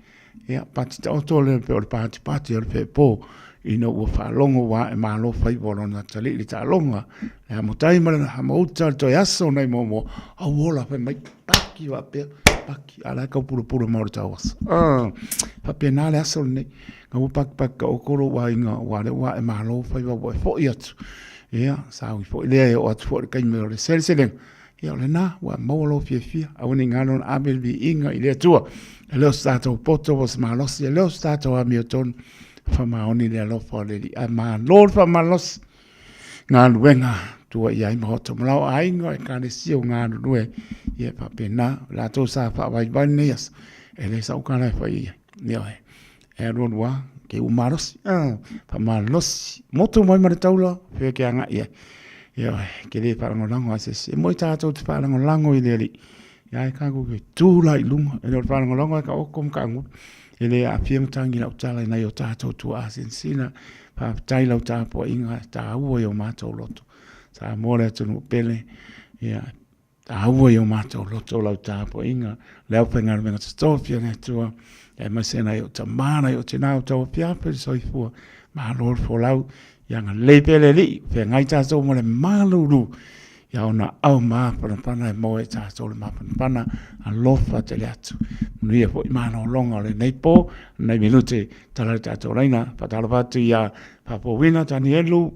Ia, pati taoto lea pei o le patipati o le feepo, ina ua faalogo ua ae malo faiva o lona atalii i le taaloga, le amotai ma le amouta le toe aso nai moamoa, auola fai mai, paki faapea, paki, a o la e taupulapula mai o le tauaso. Ah, faapena le aso lenei, na ua pakipaki taoto lou aiga, aua o lea ua ae malo faiva ua e foi atu. Ia, sauni foi lea e oo atu foi i le taimi o le seleselega, Ia o lena, ua maua lou fiafia, aua ne i galo ona ave le viiga i le Atua. E le o se tatou poto po o se malosi, e le o se tatou amiotonu, faamaoni le alofa o le Alii, ae malo le faamalosi galuega tua i ai maota ma lau aiga, ekalesia o galulue, ia e faapena, o latou sa faavaivai lenei aso, e le sau tala e fai i ai. Ioe, e alualu lava, ke ua malosi, faamalosi, motu mai ma le taula, fea ke agai i ai. Ioe, ke le faalagolago lava i se isi. E moni tatou te faalagolago i le Alii, ia e tatou te tu la i luga, e le o le faalagolago lava e taoto ma taagulu. E le aafia matagi i lau tala i nai o tatou tuaa sinasina. Faafetai i lau tapuaiga e taua i o matou loto. Samoa le atunuu pele, ia Taua i o matou loto lau tapuaiga, le aufaigaluega totofi a le Atua, aemaise nai ou tama, nai ou tina o tauafiafi le soifua, malo le folau, ia agalelei pea le Alii, feagai tatou ma le malulu, ia ona au mapanapana e maua e tatou le mapanapana, alofa tele atu. Manuia foi malologa o lenei po, lenei minute, tala le tatou laina, faatalofa atu ia Faafouina Tanielu,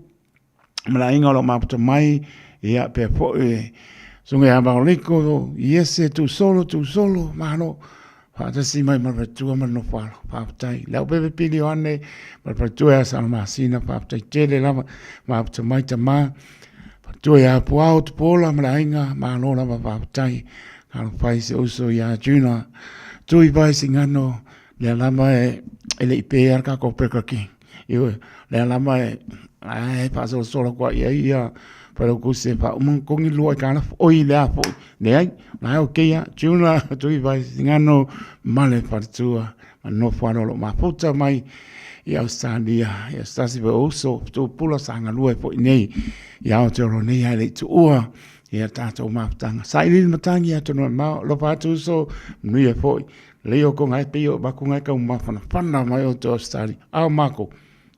ma le aiga o lo o mafuta mai, ia pea foi susuga ia Vaoliko, Iese, Tuusolo, Tuusolo, malo. Faatasi mai ma le faletua ma le nofoalo, faafetai. Le Aupepe Pili Ioane ma le faletua ia Salamasina, faafetai tele lava, mafuta mai tama. Faletua ia Puao Tupuola ma le aiga, malo lava faafetai. Talofa i si ou uso ia Juna, Tui Vai Sigano, lea lava e le i pē lava le tatou Burger King. Ioe, lea lava e ae faasolosolo atu ai i ai ia Failautusi e faauma ona totogi le 2 aitalafu. Oi le a foi, leai, o la e okay lava. Juna Tuivaisigano ma le faletua ma le nofo alo o lo o mafuta mai i Ausetalia, ia se tasi foi o uso tupula sa galue foi nei i Aotearoa nei ae le i tuua ia tatou mafutaga. Sailiili matagi atonu e mamao, alofa atu uso, manuia foi. Lei o konga e pei o vaku ngai kau mafanafana mai o te Australia. A o mākou,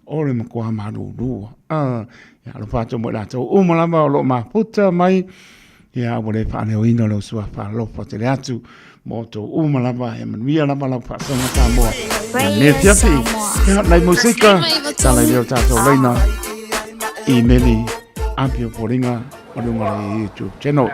o le matua malūlū. A, ia alofa atu mo i latou uma lava o loo mafuta mai. Ia, ua le faaleoina lou suafa alofa tele atu mo outou uma lava. Ia manuia lava lau faasoga Samoa. Ia le afiafi. Ia, nai musika. Tala i leo tātou leina. Imeli Apio Polinga o lunga o le YouTube channel.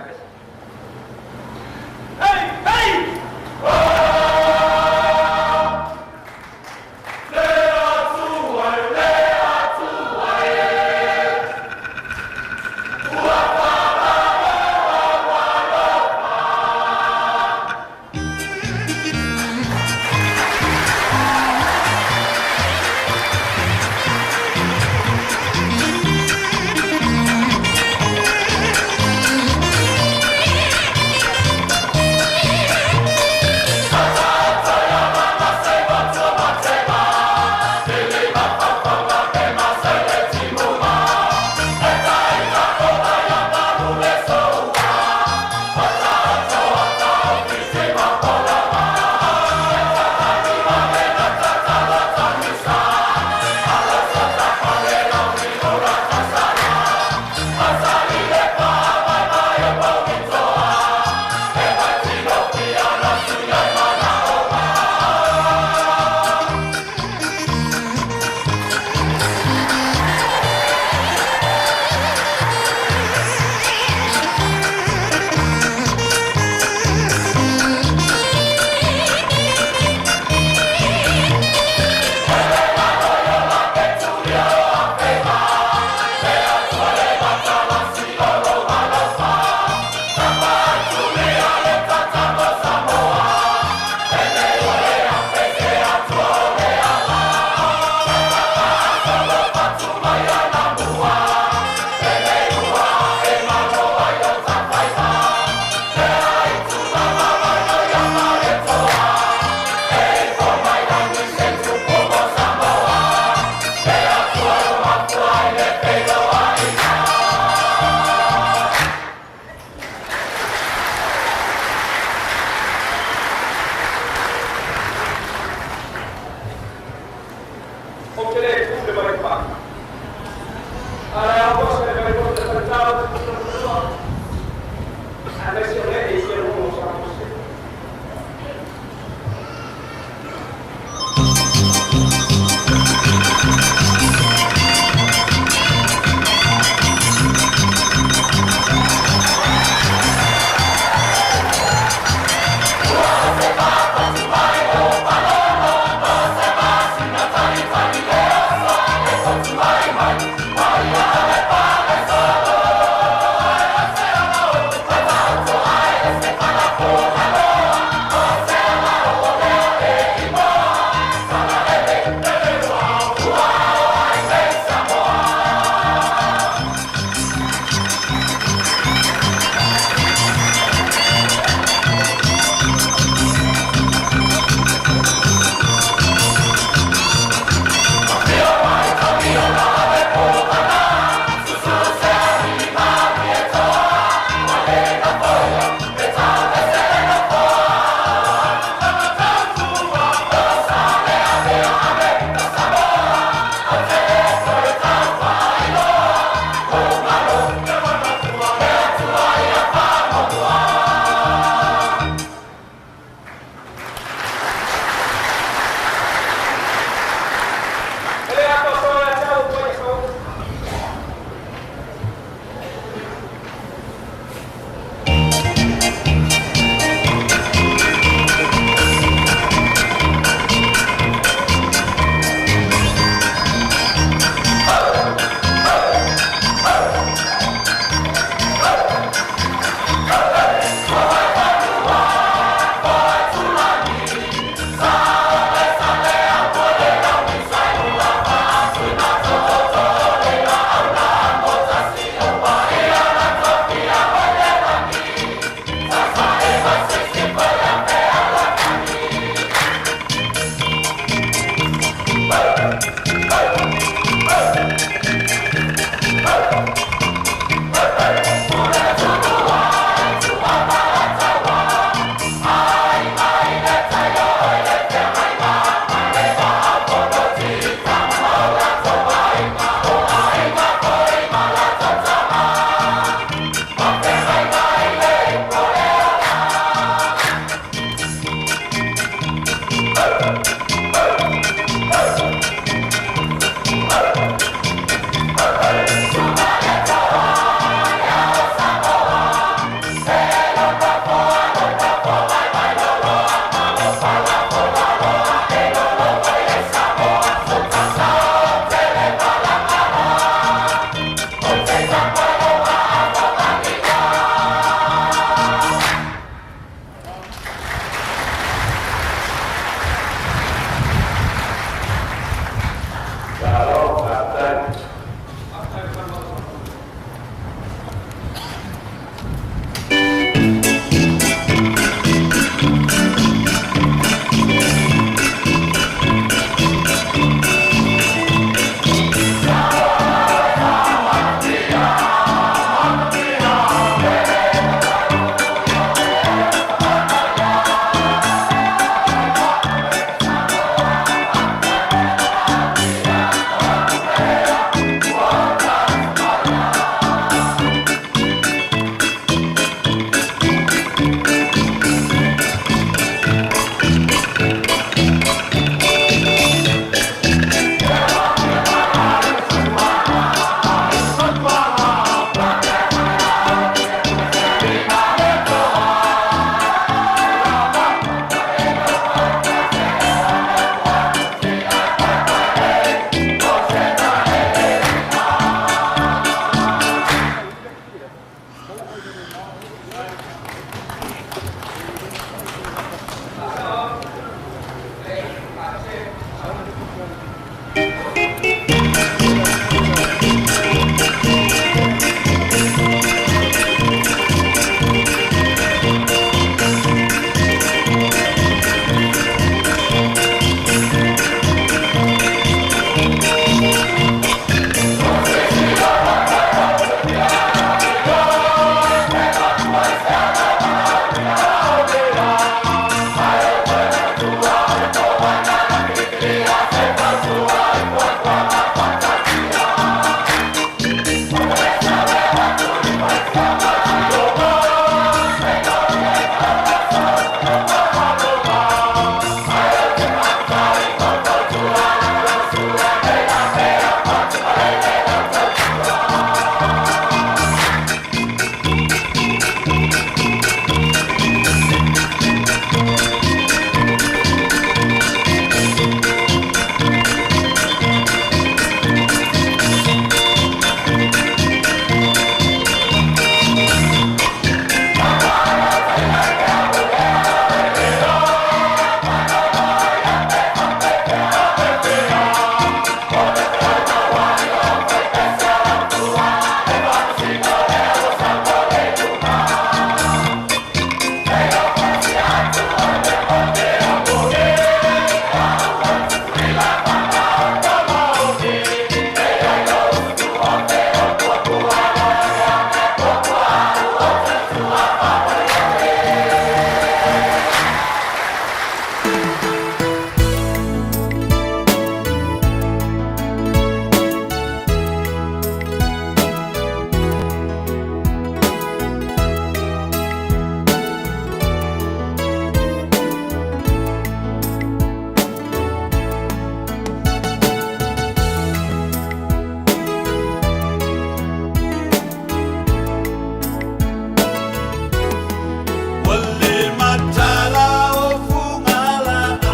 Ua le matala o Fugalaa.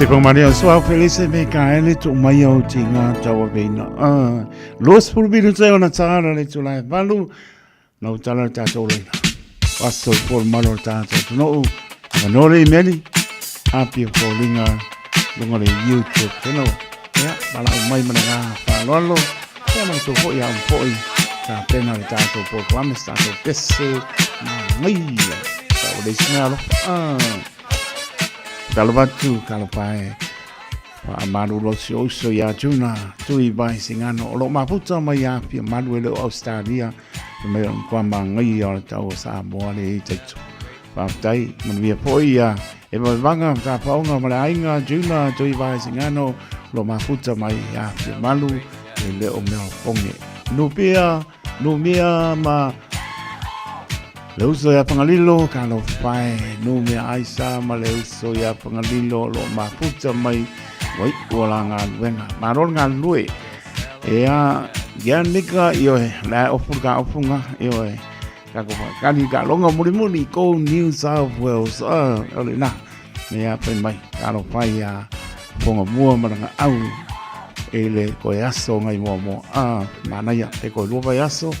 Se pong mani o sua Felise me ka ele tu mai au ti ngā taua veina. Ah, los pulu bilu te ona tāra le tu lai valu, na u tala le tātou leina. Aso i pō malo le tātou tunoo, manore i meli, api o fōlinga, lunga le YouTube channel. Ia, malau mai ma le ngā whāloalo, ia ma le tō foi a umpoi, tā pena le tātou pō klames, tātou pese, mā ngai, tā o leisi mea alofa. Ah, Talofa atu, talofa e. Faamalulu si ou uso ia Juna, Tui Vai Sigano, o loo mafuta mai ia Apia malu e le o Australia, fai mai o le matua magaia o le tau o Samoa le i taito. Faafetai, manuia foi ia e vaevaga tapaoga ma le aiga Juna Tui Vai Sigano, o loo mafuta mai ia Apia malu e le o mea o Poge. Nupia, Numia ma le uso ia Fagalilo, talofa e, Numia Aisa ma le uso ia Fagalilo o lo o mafuta mai ua iu o la galuega. Malo le galulue. Ea, ia nika, ioe, la e ofu le ka ofunga, ioe, kako whakakani ka longa mulimuli, ko New South Wales, oh, o le nā, me a whai mai, talofa ia ponga mua maranga au, e le koe aso ngai mua mua, ah, manaia, e koe lua vai aso,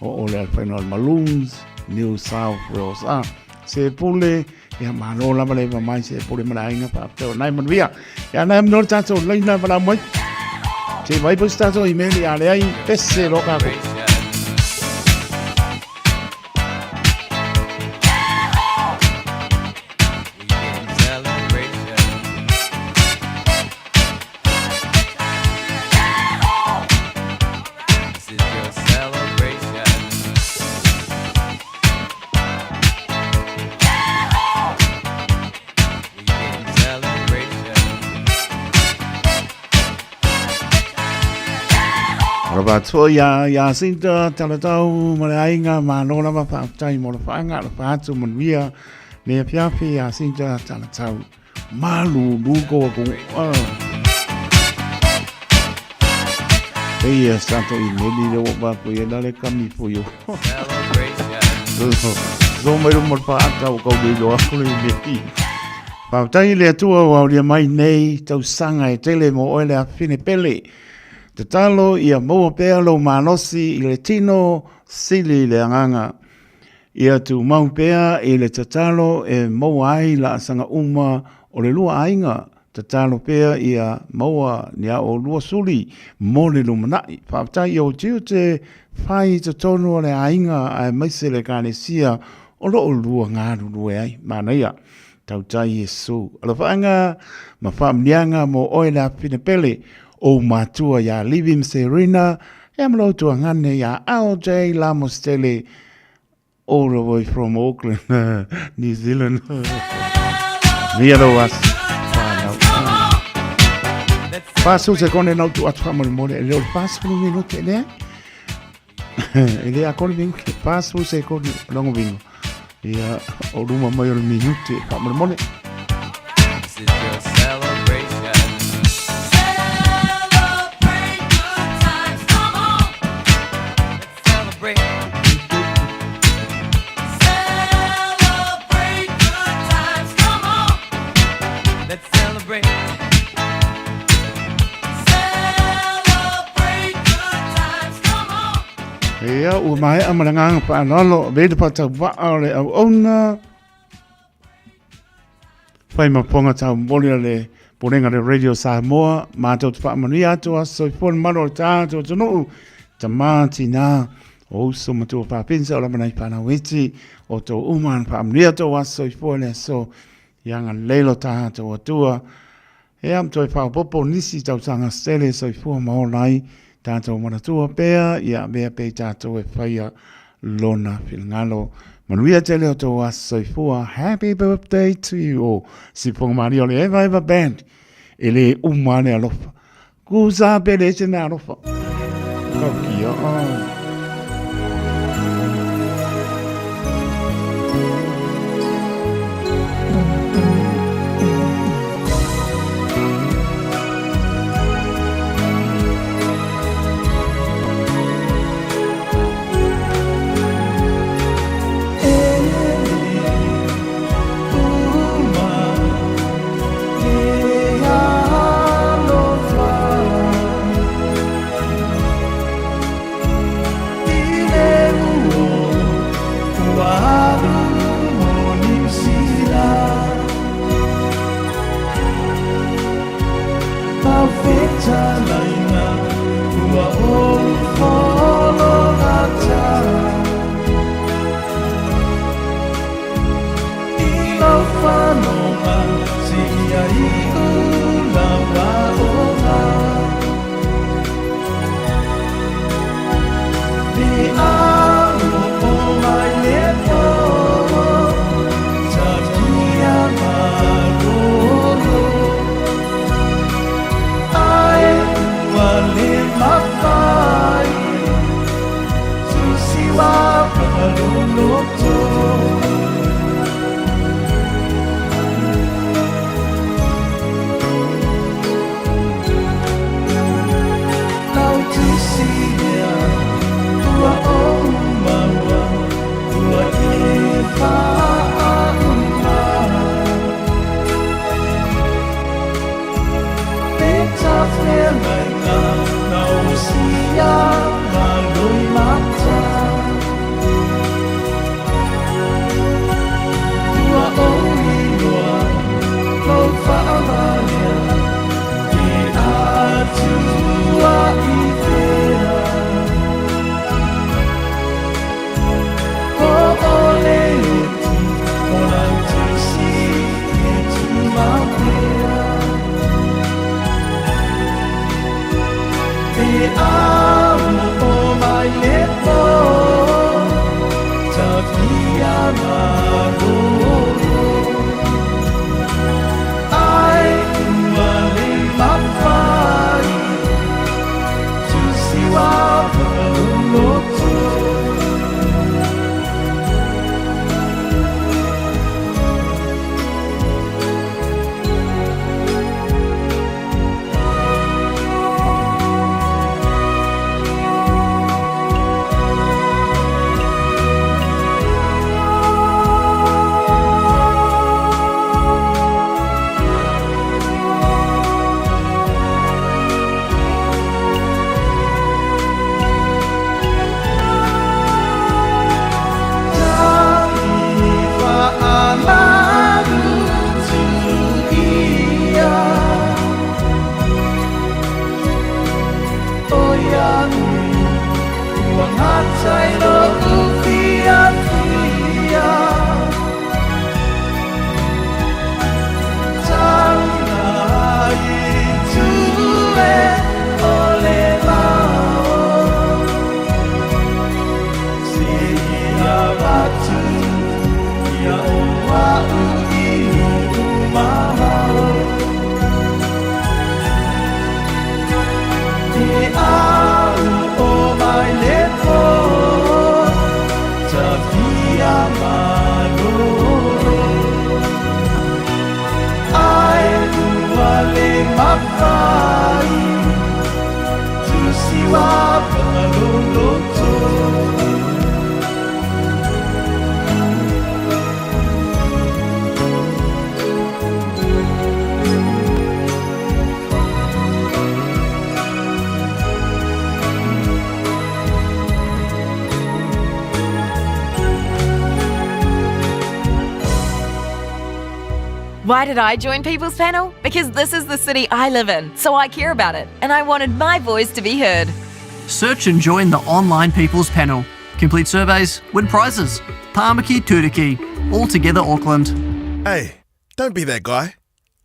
o o le alwhaina o le Maloons, New South Wales, ah, se pule, ia malo lava le iwa mai se pule ma le aiga faapea o nai manuia. Ia nai manua le tātou laina ma la mai. Te vai po se tātou imeli a leai pese lo kākou. Alofa atu ia ia Sinta Talatau ma le aiga malo lava faafetai mo le faaiga alofa atu manuia le afiafi ia Sinta Talatau. Malulu ko ko. Ei e santo i meli le o ba ko e le kami fo yo. So mai ro pa ata o kau le loa ko le meli. Faafetai le Atua ua aulia mai nei tausaga e tele mo oe le afine pele. Tatalo ia maua pea lou malosi i le tino, sili i le agaga. Ia tumau pea i le tatalo e maua ai laasaga uma o le lua aiga, tatalo pea ia maua ni a oulua suli mo le lumanai. Faafetai i ou tiute fai i totonu o le aiga aemaise le Ekalesia o lo o lua galulue ai. Manaia. Tautai Iesu. Alofaaga ma faamanuiaga mo oe le afafine pele, ou matua iā Livi ma Serena, ia ma lou tuagane iā LJ Lamostele, all the way from Auckland, New Zealand. Mia lou aso. Whānau. 40 sekone nau tu atu whamolemole, e le o le 40 minute e lea. E le a kore minute, 40 sekone longo vingo. Ia, o luma mai o le minute, whamolemole. This is your celebration. Celebrate good times, come on. Let's celebrate. Celebrate good times, come on. Let's celebrate. Celebrate good times, come on. Ia, ua maea ma le agaga faaaloalo, avea le faatauvaa o le auauna. Whai ma ponga tau moli a le Pulega le Radio Samoa, mātou te whaamanuia atu a soifua le malo o le tātou atunuu, tamā tinā, o uso matua whāpinsa o lama nei whānau iti, o tō uma ana whaamanuia tō a soifua le aso, i anga leilo tātou atua, E am toe whaopopo nisi tausaga sele soifua ma ola ai tātou manatua pea ia avea pea i tātou e whaia lona finagalo. Manuia tele o tō aso soifua. Happy birthday to you all. Siponga Maria o le Eva Eva Band. E le uma le alofa. Kusa pele se me alofa. Kau kia. Oh. mafai Tusi wa whakaloloto Lau tusi ea ua ou maua Ua e whaauma Te tawhengainga na osia ngā roimata Ua ou iloa lou whaamalea Te Atua i whea Ko ole oti o lau tusi e tumau pea Te au o mai le po Tawhia maroro Ai ua le mawhai Tusi wa whakauloto Why did I join People's Panel? Because this is the city I live in, so I care about it, and I wanted my voice to be heard. Search and join the online People's Panel. Complete surveys, win prizes. Tāmaki Turiki. All together Auckland. Hey, don't be that guy.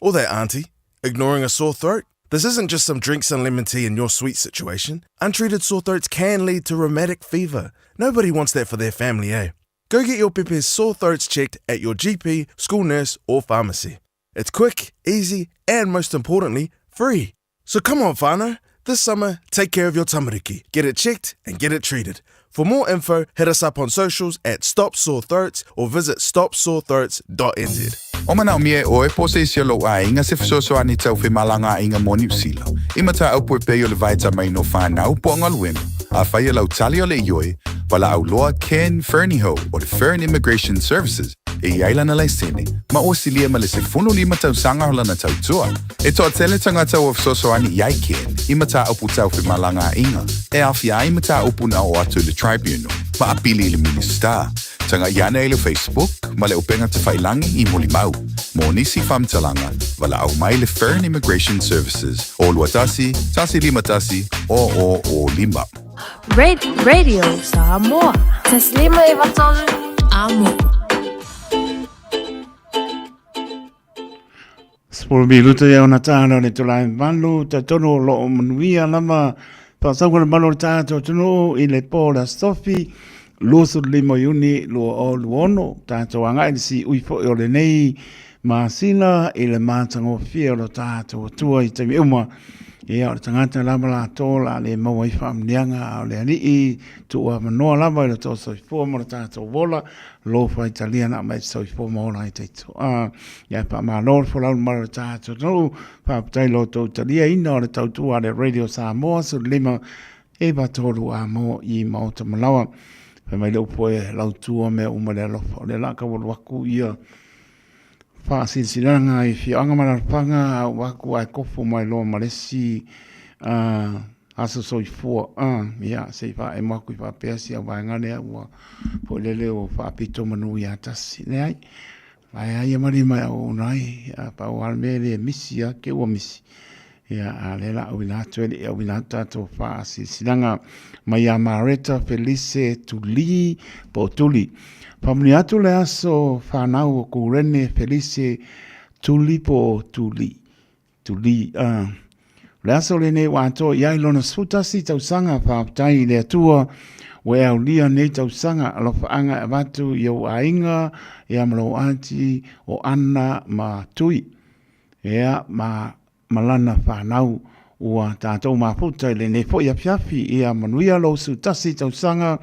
Or that auntie, ignoring a sore throat. This isn't just some drinks and lemon tea in your sweet situation. Untreated sore throats can lead to rheumatic fever. Nobody wants that for their family, eh? Go get your pepe's sore throats checked at your GP, school nurse, or pharmacy. It's quick, easy, and most importantly, free. So come on, whānau. This summer, take care of your tamariki. Get it checked and get it treated. For more info, hit us up on socials at Stop Sore Throats or visit stopsorethroats.nz. O manaomia e ʻoe po o se isi o lou ʻaiga se fesoasoani tau femalagaaiga mo Niu Sila, i mataupu e pei o le vaetamaina o fanau po o galuega. Afai e lau tali o le ioe, valaau loa Ken Fernihough o le Fern Immigration Services e i ai lana laisene, ma ua silia ma le 15 tausaga o lana tautua. E toatele tagata ua fesoasoani i ai Ken i mataupu tau femalagaaiga e aofia ai mataupu na oo atu i le Tribunal ma apili i le Minisita. Tagai ane i le Facebook ma le upega tafailangi i Molimau. Mo nisi faamatalaga, valaau mai le Fern Immigration Services o 21 151 0005. Radio Samoa. Taslima e vatolu amo. Sepuluh minuta ia ona tāna o le tolai malu, ta tonu o loo manuia lava, whaasauga le malu o le tātou atunuu i le pō o le Aso Tofi, 25 Iuni 2026, tātou agai i le siui foi o lenei masina i le matagofie o lo tātou Atua i taimi uma. Ia, o le tagata lava latou o le a le maua ai faamanuiaga, a o le Alii tuuavanoa lava i lo tou soifua ma lo tatou ola, alofa i talia na aumai soifua ma ola ai taitoa. Ia, e faamalo le folau mai o le tatou atunuu, faafetai i lo outou taliaina o le tautua a le Radio Samoa 15 93 a mo i Maota Malawa. Fai mai le upu e lautua mea uma le alofa. O lea la tau alu atu ia faasilasilaga i afioaga ma alaalafaga a ua atu ae kofo mai loa ma le isi aso soifua. Ia, se i faaemo atu i faapea si au vaega lea ua foi lele ua faapito manu ia tasi. Leai, ae a ia malie mai auauna ai, a pau lava le mea e le misi a ke ua misi. Ia, a o lea la auina atu e le i auina atu tatou faasilasilaga mai ia Mareta Felise Tuli po o Tuli. Faamanuia atu le aso fanau o Kurene Felise Tuli po o Tuli. Tuli, a. O le aso lenei ua atoa i ai lona 11 tausaga faafetai i le Atua ua e aulia nei tausaga alofaaga e avatu i ou aiga ia ma lou aunty o Anna ma Tui. Ia ma ma lana fanau ua tatou mafuta i lenei foi afiafi ia manuia lou 11 tausaga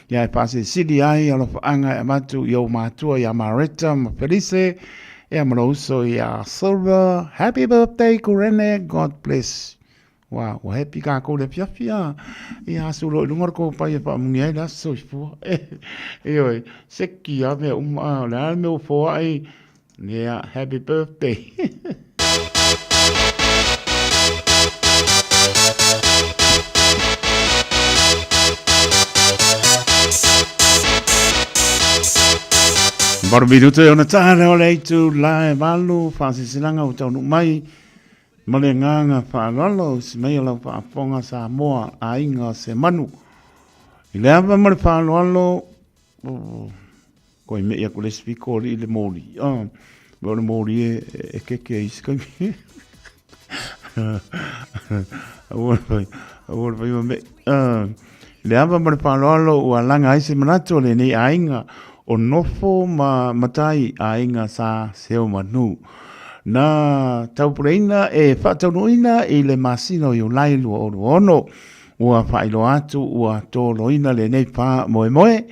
ia e faasilisili ai alofaaga e avatu i ou matua ia Mareta ma Felice ia ma lou uso ia Silver. Happy birthday Kurene, God bless. Wow, ua happy kākou le afiafi a. Ia asu loa i luga o le kopai e faamuni ai le aso soifua. Ioe, seki a mea uma, o le a le mea ua foai, yeah, happy birthday. Valu minuto e ona taha o le aitu la e valu whaasisilaga o taunu mai ma le agaga faaaloalo si mai o lau faafofoga Samoa aiga se manu. I le ava ma le faaaloalo, oh, koe mei aku le spiko o le moli. Oh, me o le moli e, e keke i si kaimi. Aua le fai, aua le fai ma mei. I le ava ma le faaaloalo ua laga ai se manatu o lenei aiga o nofo ma matai aiga sa Seomanu. Na taupuleina e faataunuuina i le masina o Iulai 2026, ua faailoa atu ua toloina lenei faamoemoe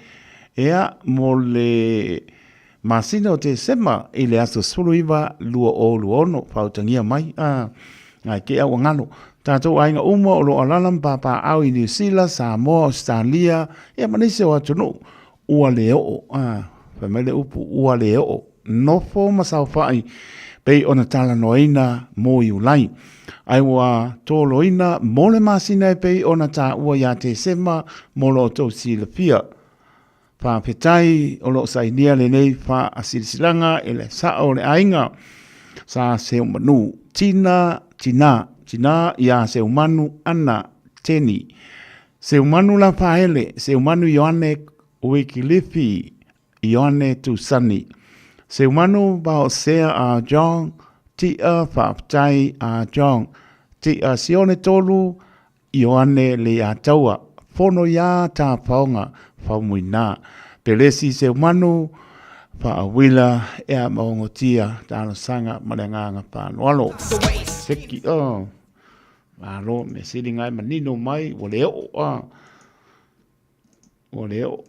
ea mo le masina o Tesema i le aso 19 2026, faautagia mai a ngai ke au galo. Tatou aiga uma o lo o alaala ma papaaao i Niu Sila, Samoa, Ausetalia, ia ma nisi o atunuu, ua le oo, a, fai mai le upu, ua le oo, nofo ma saofai pei ona talanoaina mo Iulai. Ae ua toloina mo le masina e pei ona taua ia Tesema mo lo outou silafia. Faafetai o lo o sainia lenei faasilasilaga i le sao o le aiga sa Seumanu, Tina, Tina, Tina iā Seumanu, Ana, Teni, Seumanu Lafaele, Seumanu Ioane Uikilifi, Ioane Tusani, Seumanu Vaosea a John, Tia Faafetai a John, Tia Sione Tolu, Ioane Leiataua, Fono iā Tāpaonga, Faumuinā, Pelesi Seumanu, Faawila ea Maongotia, Talosaga ma le Agaga Faaaloalo. Seki, oh. Malo, me sili ngai manino mai, ua le oo, ah. Ua le oo.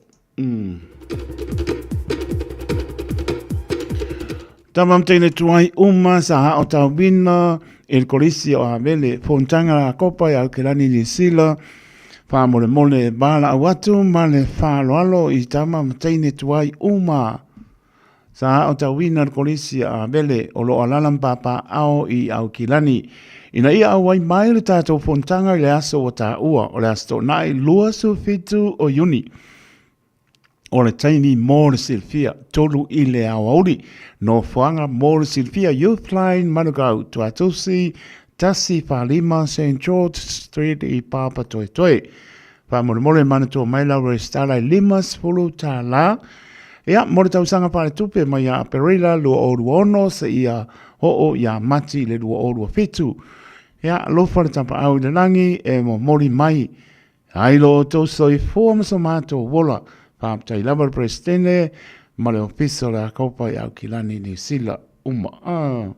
Tama ma teine tuai uma sa hao tauina i le kolisi o Avele, Fonotaga la Kopa i Aokelani Niu Sila, faamolemole e valaau atu ma le faaaloalo i tama ma teine tuai uma sa aotauina le Kolisi a Avele o lo o alaala ma papaaao i Aukilani ina ia auai mai le tatou fonotaga i le aso ua taua o le Aso Toonai 27 o Iuni. O le taimi mo le silafia, 3 i le aoauli. Nofoaga mo le silafia, Youth Line Manukau, Tuatusi, 145 St George Street i Papatoetoe. Faamolemole manatua mai lau resitala e $50. Ia, mo le tausaga faaletupe mai ia Aperila 2026 seia oo ia Mati i le 2027. Ia, alofa le tapaau i le lagi e momoli mai ai lo outou soifua ma so matou ola. Faafetai lava le Peresetene ma le Ofisa o le Akopa i Aukilani, Niu Sila uma. Ah.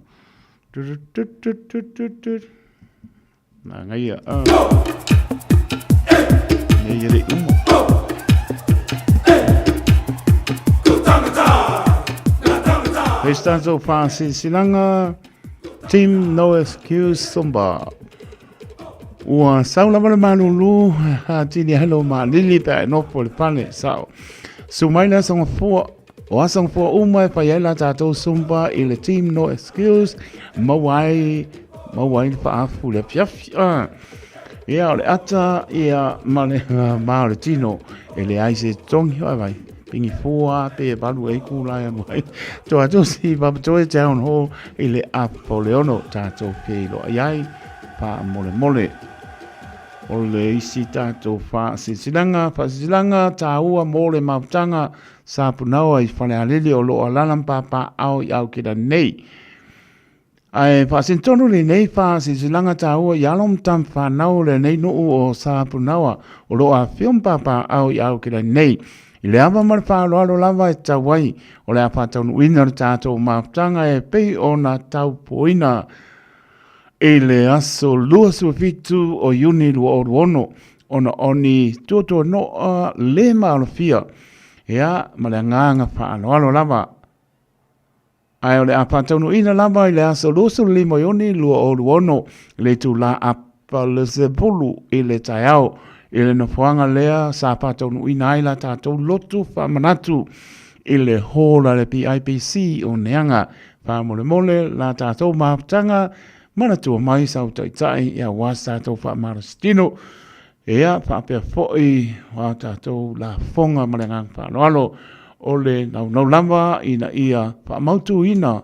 Manaia. Ah. Nei e le uma. Hei tātou whāsisilanga, Team No Excuse Zumba. Ua sau lava le malulu, ha tini hello ma lili pe e nofo le pale sao. Su mai le aso ngafua, o aso ngafua uma e whai ai la tātou Zumba i le Team No Excuse, maua ai, maua ai le whaafu le afiafi. Ah. Ia, o le ata, ia, ma le, ma o le tino, e le ai se tongi, ai vai. Pingi fua, pe e valu e ku lai alu ai. Toa tusi, papatoe Town Hall, i le apo le ono, tātou feiloai ai, faamolemole. O le isi tātou faasilasilaga, faasilasilaga tāua mō le mafutaga sa punaoa i Falealili o lo o alaala ma papaaao i Aukena nei. Ae faasinitonu lenei faasilasilaga tāua i alo ma tama whanau o lenei nuu o Sapunaoa o lo o afifio ma papaaao i Aukena nei. I le ava ma le faaaloalo lava e tau ai o le a faataunuuina le tātou mafutaga e pei ona taupoina I le aso 27 o Iuni 2026, ona o ni tuatuanoa le maalofia, ia, ma le agaga faaaloalo lava. Ae o le a faataunuuina lava i le aso 25 o Iuni 2026 i le itula apa le 10 i le taeao, i le nofoaga lea sa faataunuuina ai la tatou lotu faamanatu i le hall a le PIPC o Neaga. Faamolemole la tatou mafutaga, manatua mai sau taitai ia aua se tatou faamalositino. Ia, faapea foi a tatou lafoga ma le agaga faaaloalo o le naunau lava ina ia faamautuina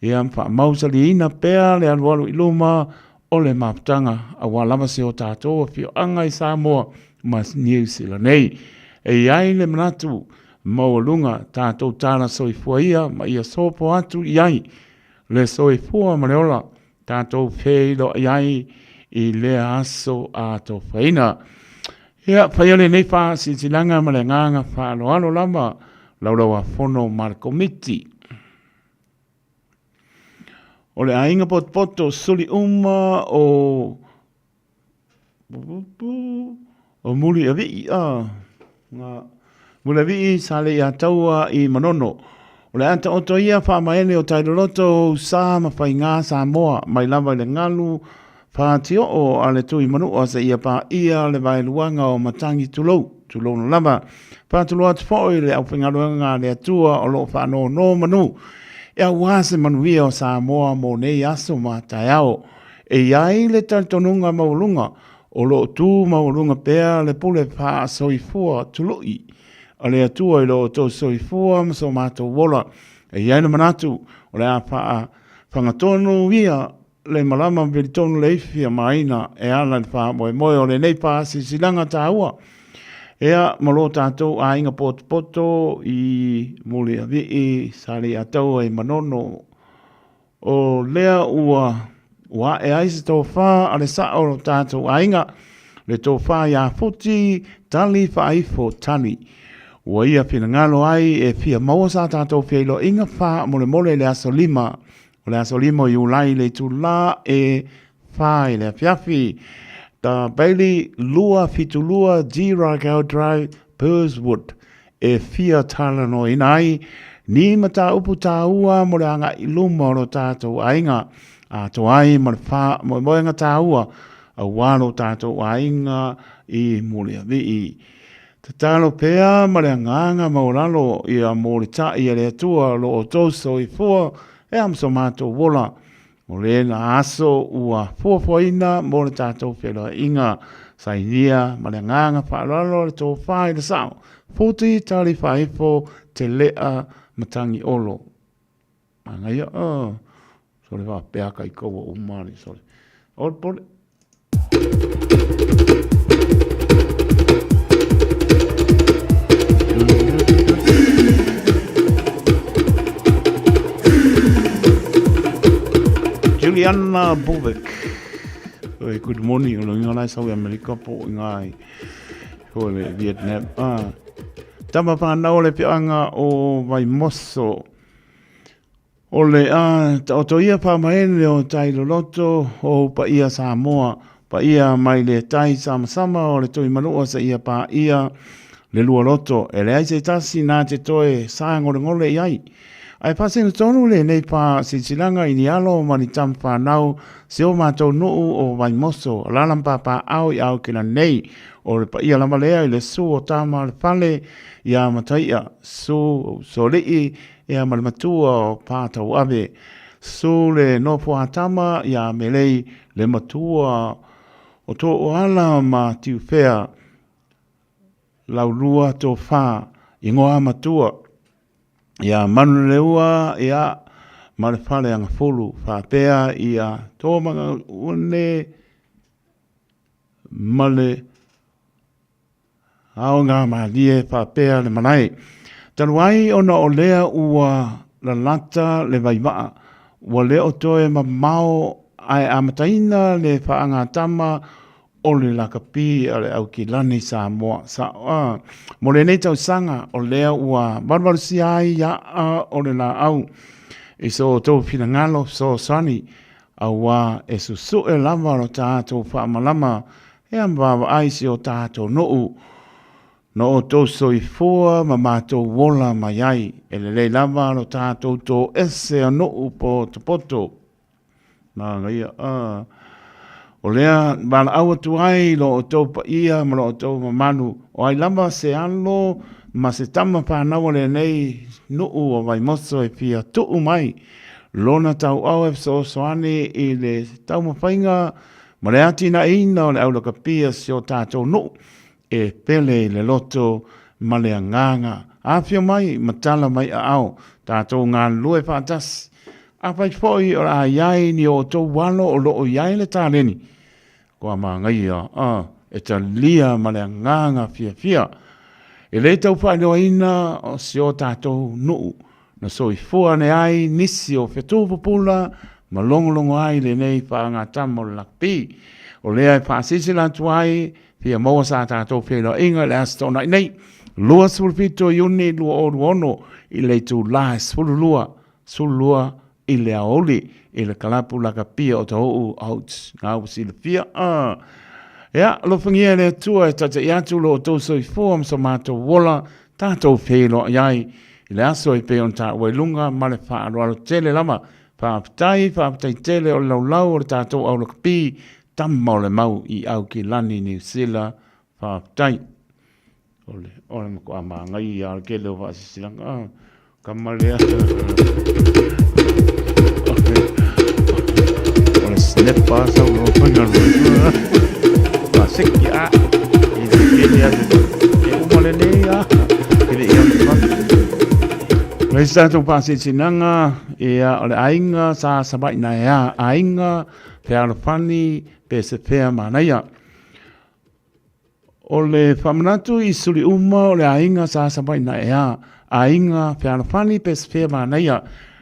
ia ma faamausaliina pea le alualu i luma o le mafutaga aua lava se o tatou afioaga i Samoa ma Niu Sila nei. E i ai le manatu maualuga tatou tala soifua ia ma ia sopo atu i ai le soifua ma le ola tatou feiloai ai i lea aso atofaina. Ia, faia lenei faasilasilaga ma le agaga faaaloalo lava Laulau-a-Fono ma le Komiti. O le aiga potopoto suli uma o o Muliavii a nga Muliavii sa le ia taua i Manono. O le a taoto ia faamaene o Tailoloto ou sa ma faigā Samoa mai lava i le galu fātioo a le Tui Manua seia paia le vaeluaga o Matangi tulou, tulouna lava. Faatulou atu foi i le aufaigaluega a le Atua o lo o faanonomanu e aua se manuia o Samoa mo nei aso ma taeao. E i ai le talitonuga maualuga o lo o tu maualuga pea le pule faasoifua tului a le Atua i lo outou soifua ma so matou ola. E i ai le manatu o le a faafagatonu ia le malama ma vilitonu le ifi a maina e ala i le faamoemoe o lenei faasilasilaga taua. Ea ma lo tatou aiga potopoto i Muliavii, Saleataua i Manono, O lea ua ua ae ai se tofa a le sao o lo tatou aiga, le tofa iā Futi, tali faaifo, tali. Ua ia finagalo ai e fia maua sa tatou feiloaiga faamolemole i le aso 5, o le aso 5 o Iulai i le itula e 4 i le afiafi. Ta Bailey 272 G Ragau Drive, Burswood, e fia talanoaina ai ni mataupu tāua mo le agai i luma o lo tātou aiga, atoa ai ma le faamoemoega tāua aua lo tātou aiga i Muliavii. Tatalo pea ma le agaga maualalo ia molitai e le Atua lo outou soifua e a ma so matou ola. O lena aso ua fuafuaina mo le tatou feiloaiga, sainia ma le agaga faaaloalo le tofa i le sao, Futi Tali Faaifo Telea Matangi Olo. Manaia, oh, sole faapea ka i kaua uma le sole. Ol pole. Juliana Bovic. Oi, good morning. O lo inga lai sau i Amerika po i ngā i ko le Vietnam. Ah. Tama whanau le pianga o Vaimoso. O le a taoto ia whamaene o Tailoloto o Upaia Samoa. Paia mai le tai samasama o le Tuimanua seia paia le lualoto, e leai se tasi nā te toe sāgolegole i ai. Ae faasino tonu lenei pā silasilaga i ni alo ma ni tama whānau se o mātou nuu o Vaimoso, alaala ma pāpāao i Aokelan nei, o le paia lava lea i le su o tama o le fale ia Mataia, su Solii ia ma le matua o Pātauave, su le nofo a tama ia Melei le matua o Tooala ma Tiufea, Laulua Tofā, ingoa matua ia Manuleua ia ma le fale Agafulu, faapea ia Tōmagaune ma le Aoga Malie faapea le malae. Talu ai ona o lea ua lalata le vaivaa, ua le o toe mamao ae amataina le faagatama o le lakapi a le Aukilani Samoa sa, mo lenei tausaga o lea ua valuvalusia ai aa o le laau i so outou finagalo fesoasoani auā e susue lava lo tatou faamalama ea ma vaavaai si o tatou nuu na outou soifua ma matou ola mai ai. E lelei lava lo tatou toese o nuu potopoto. Manaia. Ah. O lea valaau atu ai lo outou paia ma lo outou mamalu, o ai lava se alo ma se tama whanau o lenei nuu o Vaimoso e fia tuu mai lona tauau e fesoasoani i le taumafaiga ma le atinaeina o le aulakapia si o tātou nuu e pele i le loto ma le agaga. Afio mai ma tala mai aao, tātou galulue faatasi. Afai foi o le a i ai ni o outou alo o lo o i ai le taleni, kua māgaia, a, e talia ma le agaga fiafia. E le tau faailoaina o si o tātou nuu na soifua ane ai nisi o whetū pupula ma logologo ai lenei faagatama o le lakapi. O lea e faasilasila atu ai, fia maua sa tātou feiloaiga i le Aso Toonai nei, 27 Iuni 2026 i le itulā e 12, 12 i le aoauli i le kalapu lakapia o Tao'u Ouch, na ua silafia. Ah. Ia, alofagia e le Atua e tata'i atu lo outou soifua ma so matou ola, tatou feiloai ai i le aso e pei ona taua i luga ma le faaaloalo tele lava. Faafetai, faafetai tele o le laulau o le tatou aulakapi, tama o le mau i Aukilani, Niu Sila. Faafetai. O le, o le matua māngai ia o le tele o faasisilaga. Ah, kama lea. O le snapper sa o fanga lo. Pa seki a. I le kele a. E uma le nei a. Kele ia le fa. Le sa tātou pāsisinaga, ia o le aiga sa sabai na ea, aiga, fealofani, pe se fea manaia. O le faamanatu i suli uma o le aiga sa Savaii na ea, aiga fealofani pe se fea manaia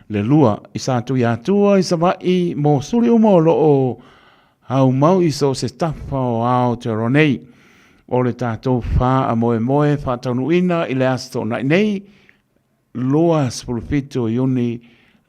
le lua i sa Tuiatua i Savaii mo suli uma o loo aumau i so o se tafa o Aotearoa nei. O le tatou faamoemoe faataunuuina i le Aso Toonai nei, 27 o Iuni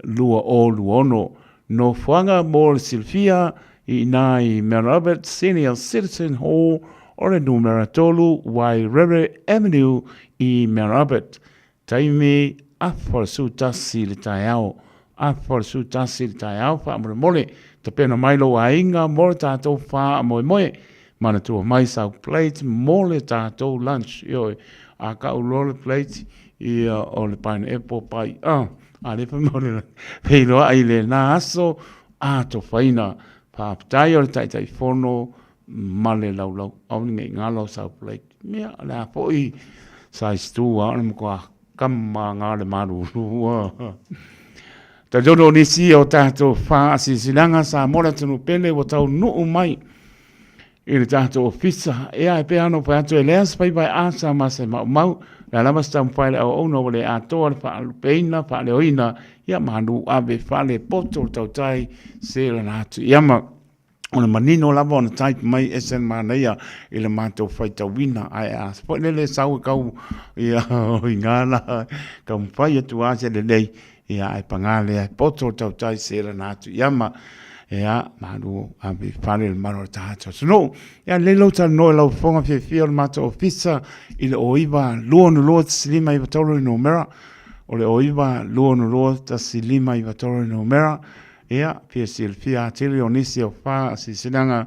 2026. Nofoaga mo le silafia i inā i Mount Albert Senior Citizen Hall o le numera 3 Wairere Avenue i Mount Albert. Taimi, afa o le 11 i le taeao. Afa o le 11 i le taeao faamolemole. Tapena mai lou aiga mo le tatou faamoemoe. Manatua mai sau plate mo le tatou lunch. Ioe, a kau loa le plate, ia o le pineapple pai a. A le fai mo le feiloai i lena aso atofaina. Faafetai o le Taitaifono ma le laulau. Aua ne i galo sau plate. Ia, o le a foi size 2 a o le matua kama nga le malulu. Talitonu o nisi o tatou faasilasilaga sa mo le atunuu pele ua taunuu mai i le tatou ofisa. Ia, e pei lava ona ou fai atu, e leai se faiva e asa ma se maumau, o le a lava se taumafai a le auauna ua le atoa le faalupeina, faaleoina, ia manu ave fale poto le tautai se lana atu i ama. O le manino lava ona type mai e ese le manaia i le matou faitauina, ae a foi lele sau e kau ia i ngā la taumafai atu lava se lelei, ia ae paga lea e poto le tautai se lana atu i ama. Ia, malu ave i fale le mamalu o le tatou atunuu. Ia, lelei lou talanoa i lau fofoga fiafia o le matou ofisa i le 09 262 1593 le numera. O le 09 262 1593 le numera. Ia, fia silafia atili o nisi o faasilasilaga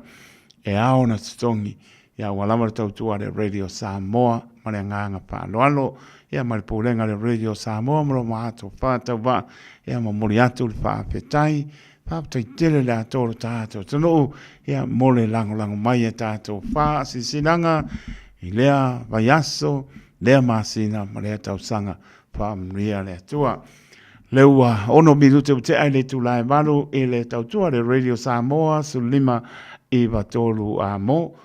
e ao ona totogi. Ia, ua lava le tautua a le Radio Samoa ma le agaga faaaloalo. Ia, ma le Pulega a le Radio Samoa ma lo matou faatauvaa, ia, momoli atu le faafetai. Faafetai tele le atoa o le tatou atunuu, ia, mo le lagolago mai e tatou faasilasilaga i lea vaiaso, lea masina ma lea tausaga. Faamanuia le Atua. Lea ua 6 minute ua tea i le itula e 8 i le tautua le Radio Samoa 15 93 a mo.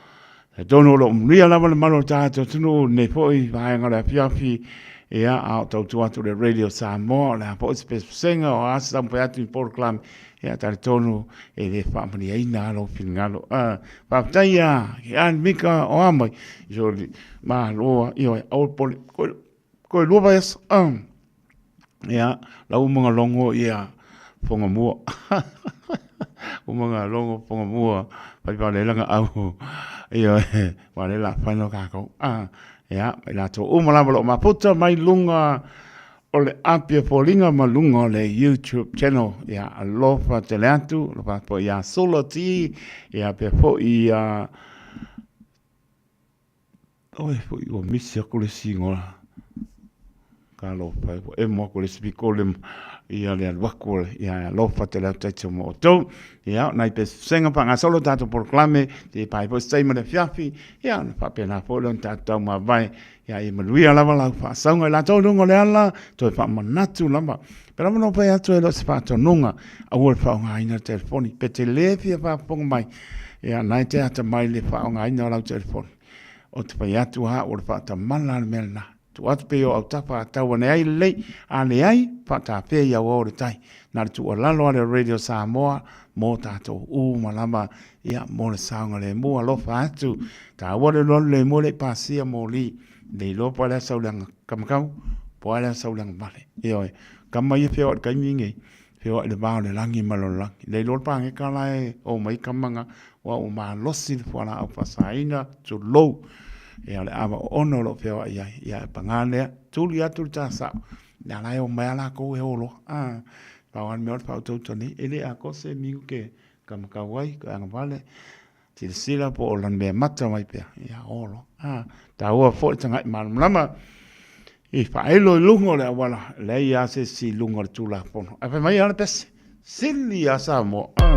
Talitonu o lo o manuia lava le malu o le tatou atunuu lenei foi vaega o le afiafi, ia, a o tautua atu le Radio Samoa, o le a foi se pesepesega o a se taumafai atu i polokalame, ia, talitonu e le faamalieina lava lou finagalo. Faafetai ia Keanu Mika o a mai, malo, ioe, aua le popole, Koe lua vaiaso. Ia, la ua magalogo ia Fogamua. Ua magalogo Fogamua, fai pa le langa au. Ia, wa le la fai no kākou. Ia, mai latou uma lava lo mafuta mai lunga o le api o foliga ma luga o le YouTube channel. Ia, alofa tele atu, alofa atu foi ia Sula T, ia pea foi ia Oi foi ua misi aku le isi igoa. Talofa e, ua emo aku le isi piko le ia le alu aku o le ia e alofa tele atu taitio mo outou. Ia, o nai pesepesega faagasolo tatou polokalame, te pai foi se taimi o le afiafi, ia ona faapena foi lea ona tatou taumavae. Ia, ia manuia lava lau faasauga i latou i luga o le ala, toe faamanatu lava. Pe lava na fai atu e le o se faatonuga, aua le faaaogaina le telefoni. Pe te le fia faafofoga mai, ia na e te atamai i le faaaogaina o lau telefoni. Ou te fai atu lava, ua le faatamala le mea lena. Tuu atu pea i ou autafa a tau ane ai lelei, a leai, faatapea i auao o le tai. Na o le tuualalo a le Radio Samoa mō tātou uma lava, ia, mō le saogalemu, alofa atu. Taua le alualu lemu e le i pasia moli. Le iloa po o le a sau leaga kamakau, po o le a sau leaga vale. Ioe, kama ia feoai i le taimi lenei, feoai i le va o le lagi ma le lalolagi. Le iloa le pageka la e omai kama na, aua ua malosi le fualaau faasaina, tulou, ia o le ava oona o lo o feoai ai. Ia ae paga lea, tuli atu le ta sao, lea la e omai lava latou e o loa. Pau lava le mea o le faautauta nei, e le atoa se minute kamakau ai, agavale, Silasila po o lana mea mata mai pea, ia o loa. A, taua foi le tagai malamalama i faailo i luga o le auala, leai lava se isi i luga o le Tulafono. Ae fai mai lava le pese, sili lava Samoa. A.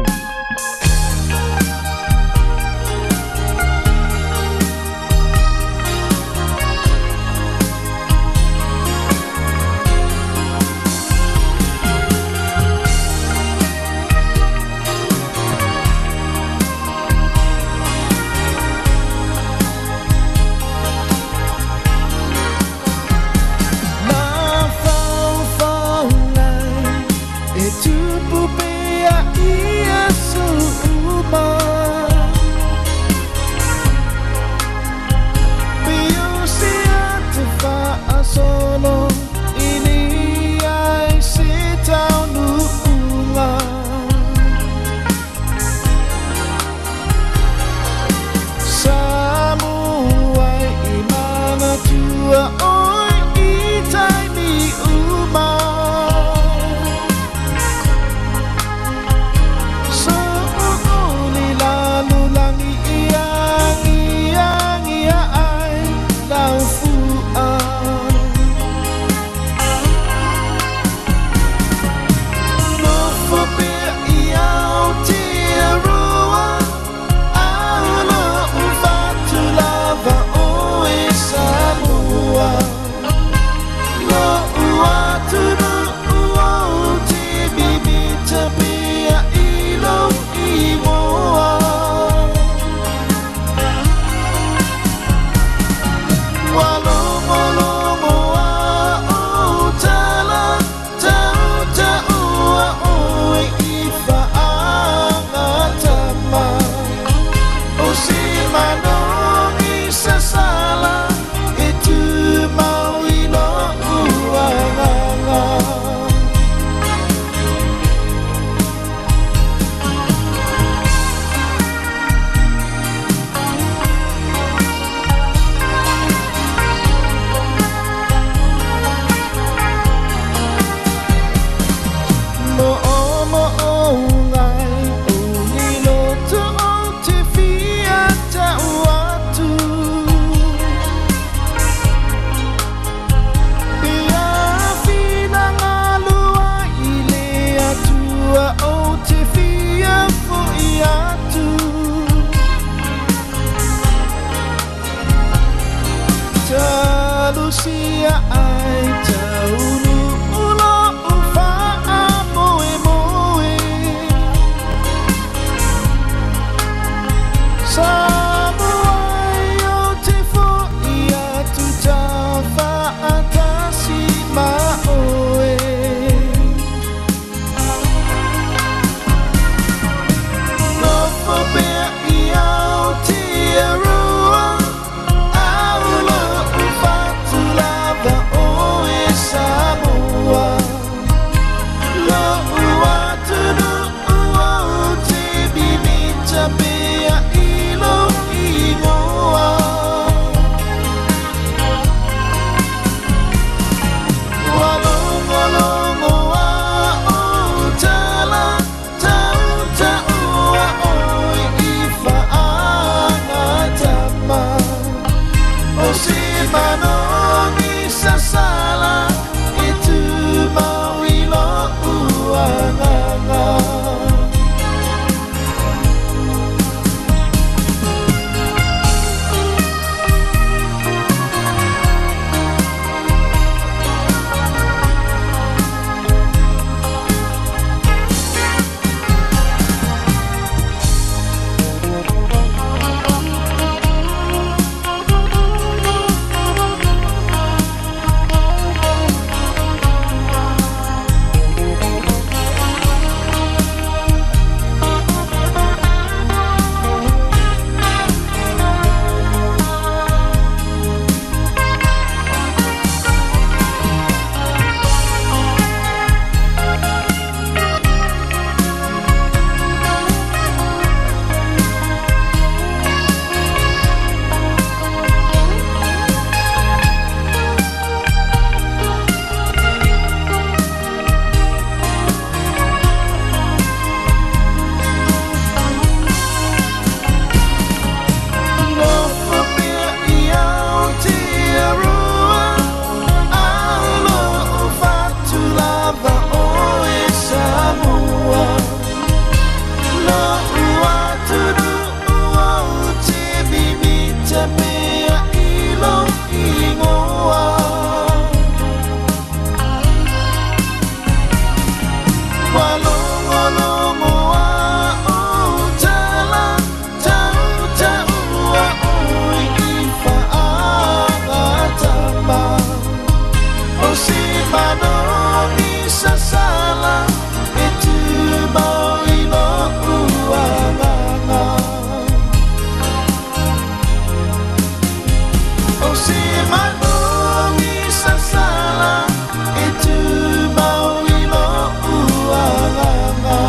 malusia ai taunuu lo'u fa'amoemoe. Samoa ai ou te fo'i atu tafa'atasi ma oe. Nofo pea i Aotearoa, au lo'u fatu lava oe Samoa. Lo'u atunuu ou te mimita pea i lou igoa. Ua logologo a ou tala, tautaua oe i faagatama. O se manogi sasala e tumau i lo'u agaga. Nofo pea i Aotearoa, au lo'u fatu lava oe Samoa. Lo'u atunuu ou te mimita pea i lou igoa. Ua logologo a ou tala, tautaua oe i faagatama. O se manogi sasala e tumau i lo'u agaga. O se manogi sasala e tumau i lo'u agaga.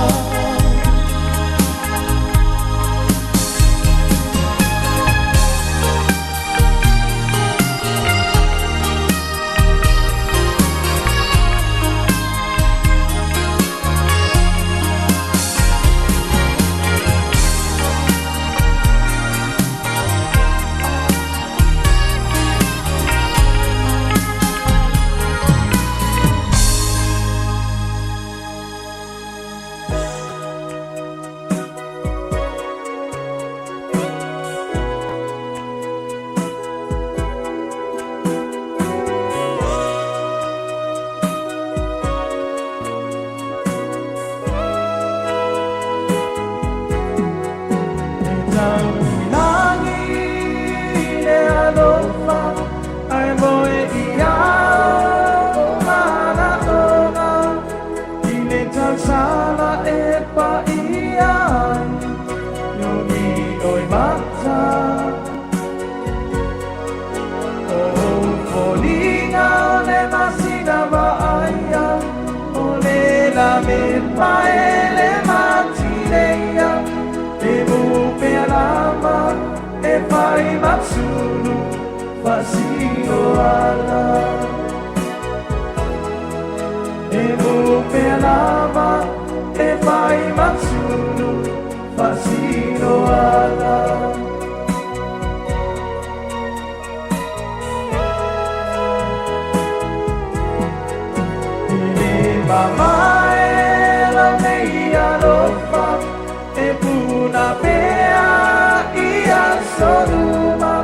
Lagi le alofa ae moe i au manaʻoga i le tausala e paia ai logi oi mata o foliga o le masina vaaia o le lame paele matileia e mupea lava e fai matsulu fasino ala e mupea lava e fai matsulu fasino ala. I le mamae lau nei alofa e puna pea i aso luma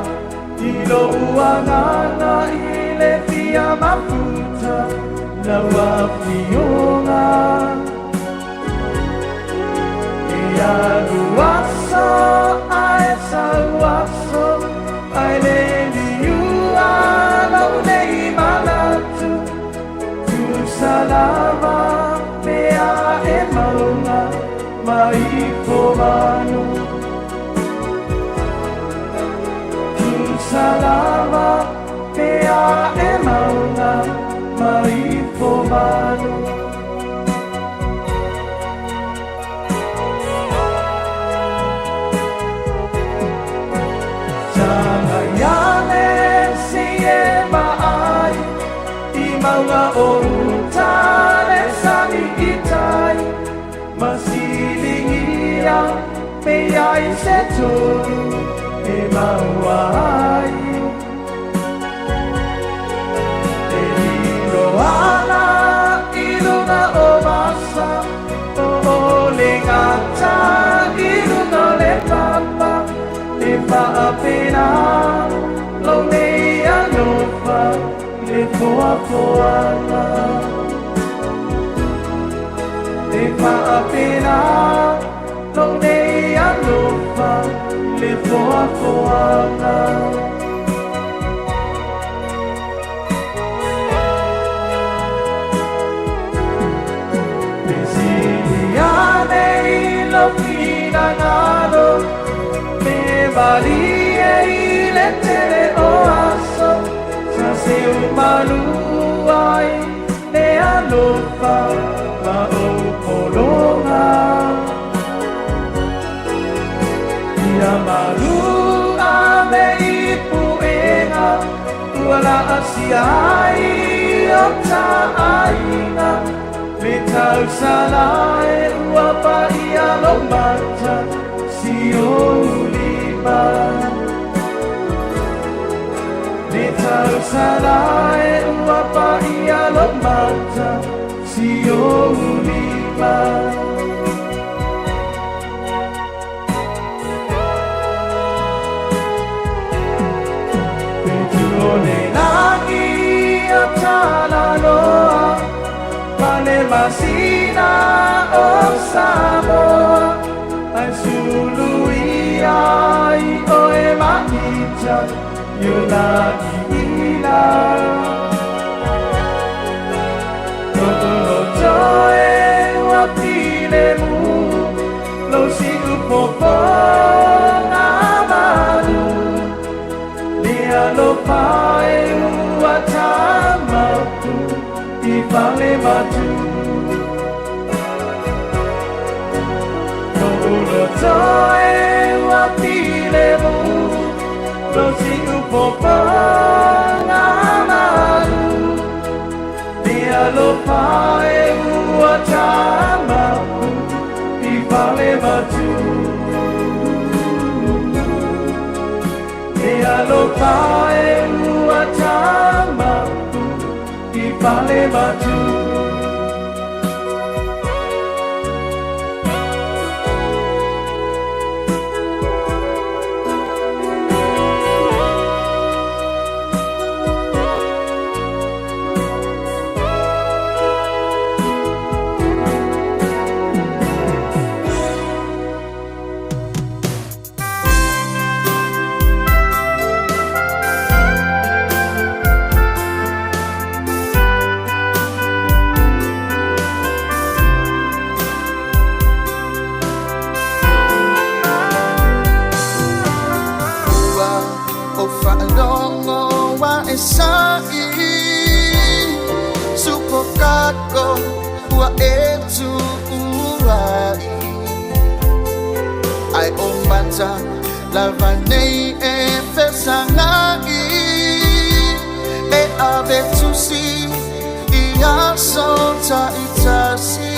i lo'u agaga i ia mafuta lau afioga. E alu aso ae sau aso, ae le liua lou nei manatu. Tusa lava pe a e mauga ma ifo manu. Tusa lava pe a e mauga ma ifo manu. Taga iane si e vaai i mauga o uta le sami i tai, ma siligia pe ai se tolu e maua ai. E lilo ana i luga o vasa, o o le gata i luga o le papa, e faapena lou nei alofa i le foafoaga. E faapena lou nei alofa i le foafoaga. Fesili ane i lou finagalo, pe malie i le tele o aso, sa seu malu ai le alofa ma ou pologa. Ia malu a me i puega, ua laasia ai o ta aiga. Le tausala e ua paia lou mata si ou lima. Le tausala e ua paia lou mata si ou lima. Fetu o le lagi o Talaloa, ma le masina o Samoa, ae suluia ai oe ma ita i o lagi ila. Lo'u loto e ua filemu, lou siufofoga malu. Le alofa e ua tamapu i fale matu. Lo'u loto e ua filemu, lou siufofoga malu. Le alofa e ua tamapu i fale matu. Le alofa e ua tamapu i fale matu. Ua ou faalogo ua e sa'i Supokako ua e tu'uai Ae o mata lava nei e fesaga'i E ave tusi i aso ta'itasi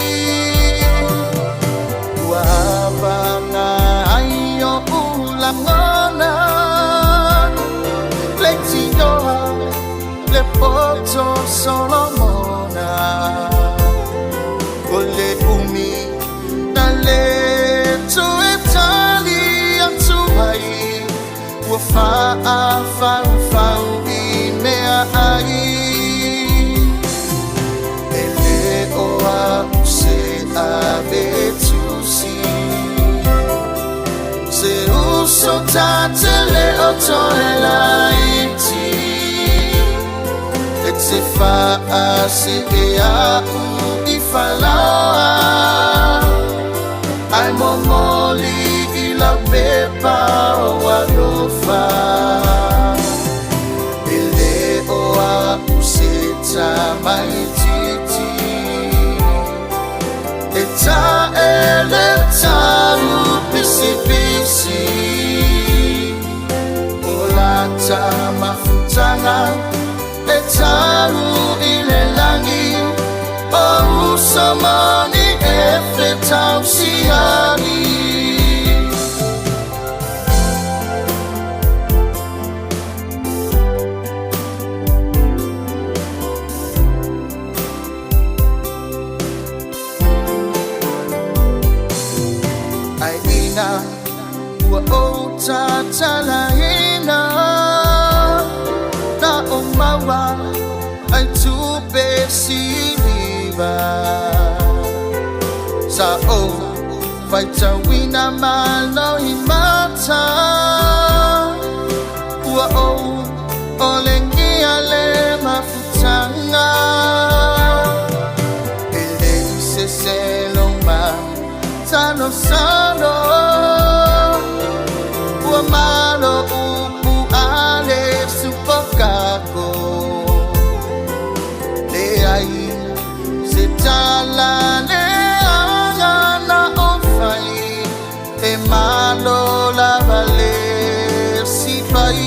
Ua avaga ai o'u lagona Leitioa le poto Solomona O le umi na le toe tali atu ai Ua fa'afaufau i mea ai. ta te le o toe laiti E te whaase e a u i whalaoa Ai momoli i lau pepa o alofa E le o a u se tamaititi E ta e le talu pisipisi O lata mafutaga E talu i le lagi O uso moni e fetausiagi Ai ina ua ou tatalaina Na o maua ai tupe siliva Sa ou faitauina malo i mata Ua ou olegia le mafutaga E le i se selo ma sanosano Ua malo upu a le supokako Leai se tala leaga na o fai E malo lava le sipai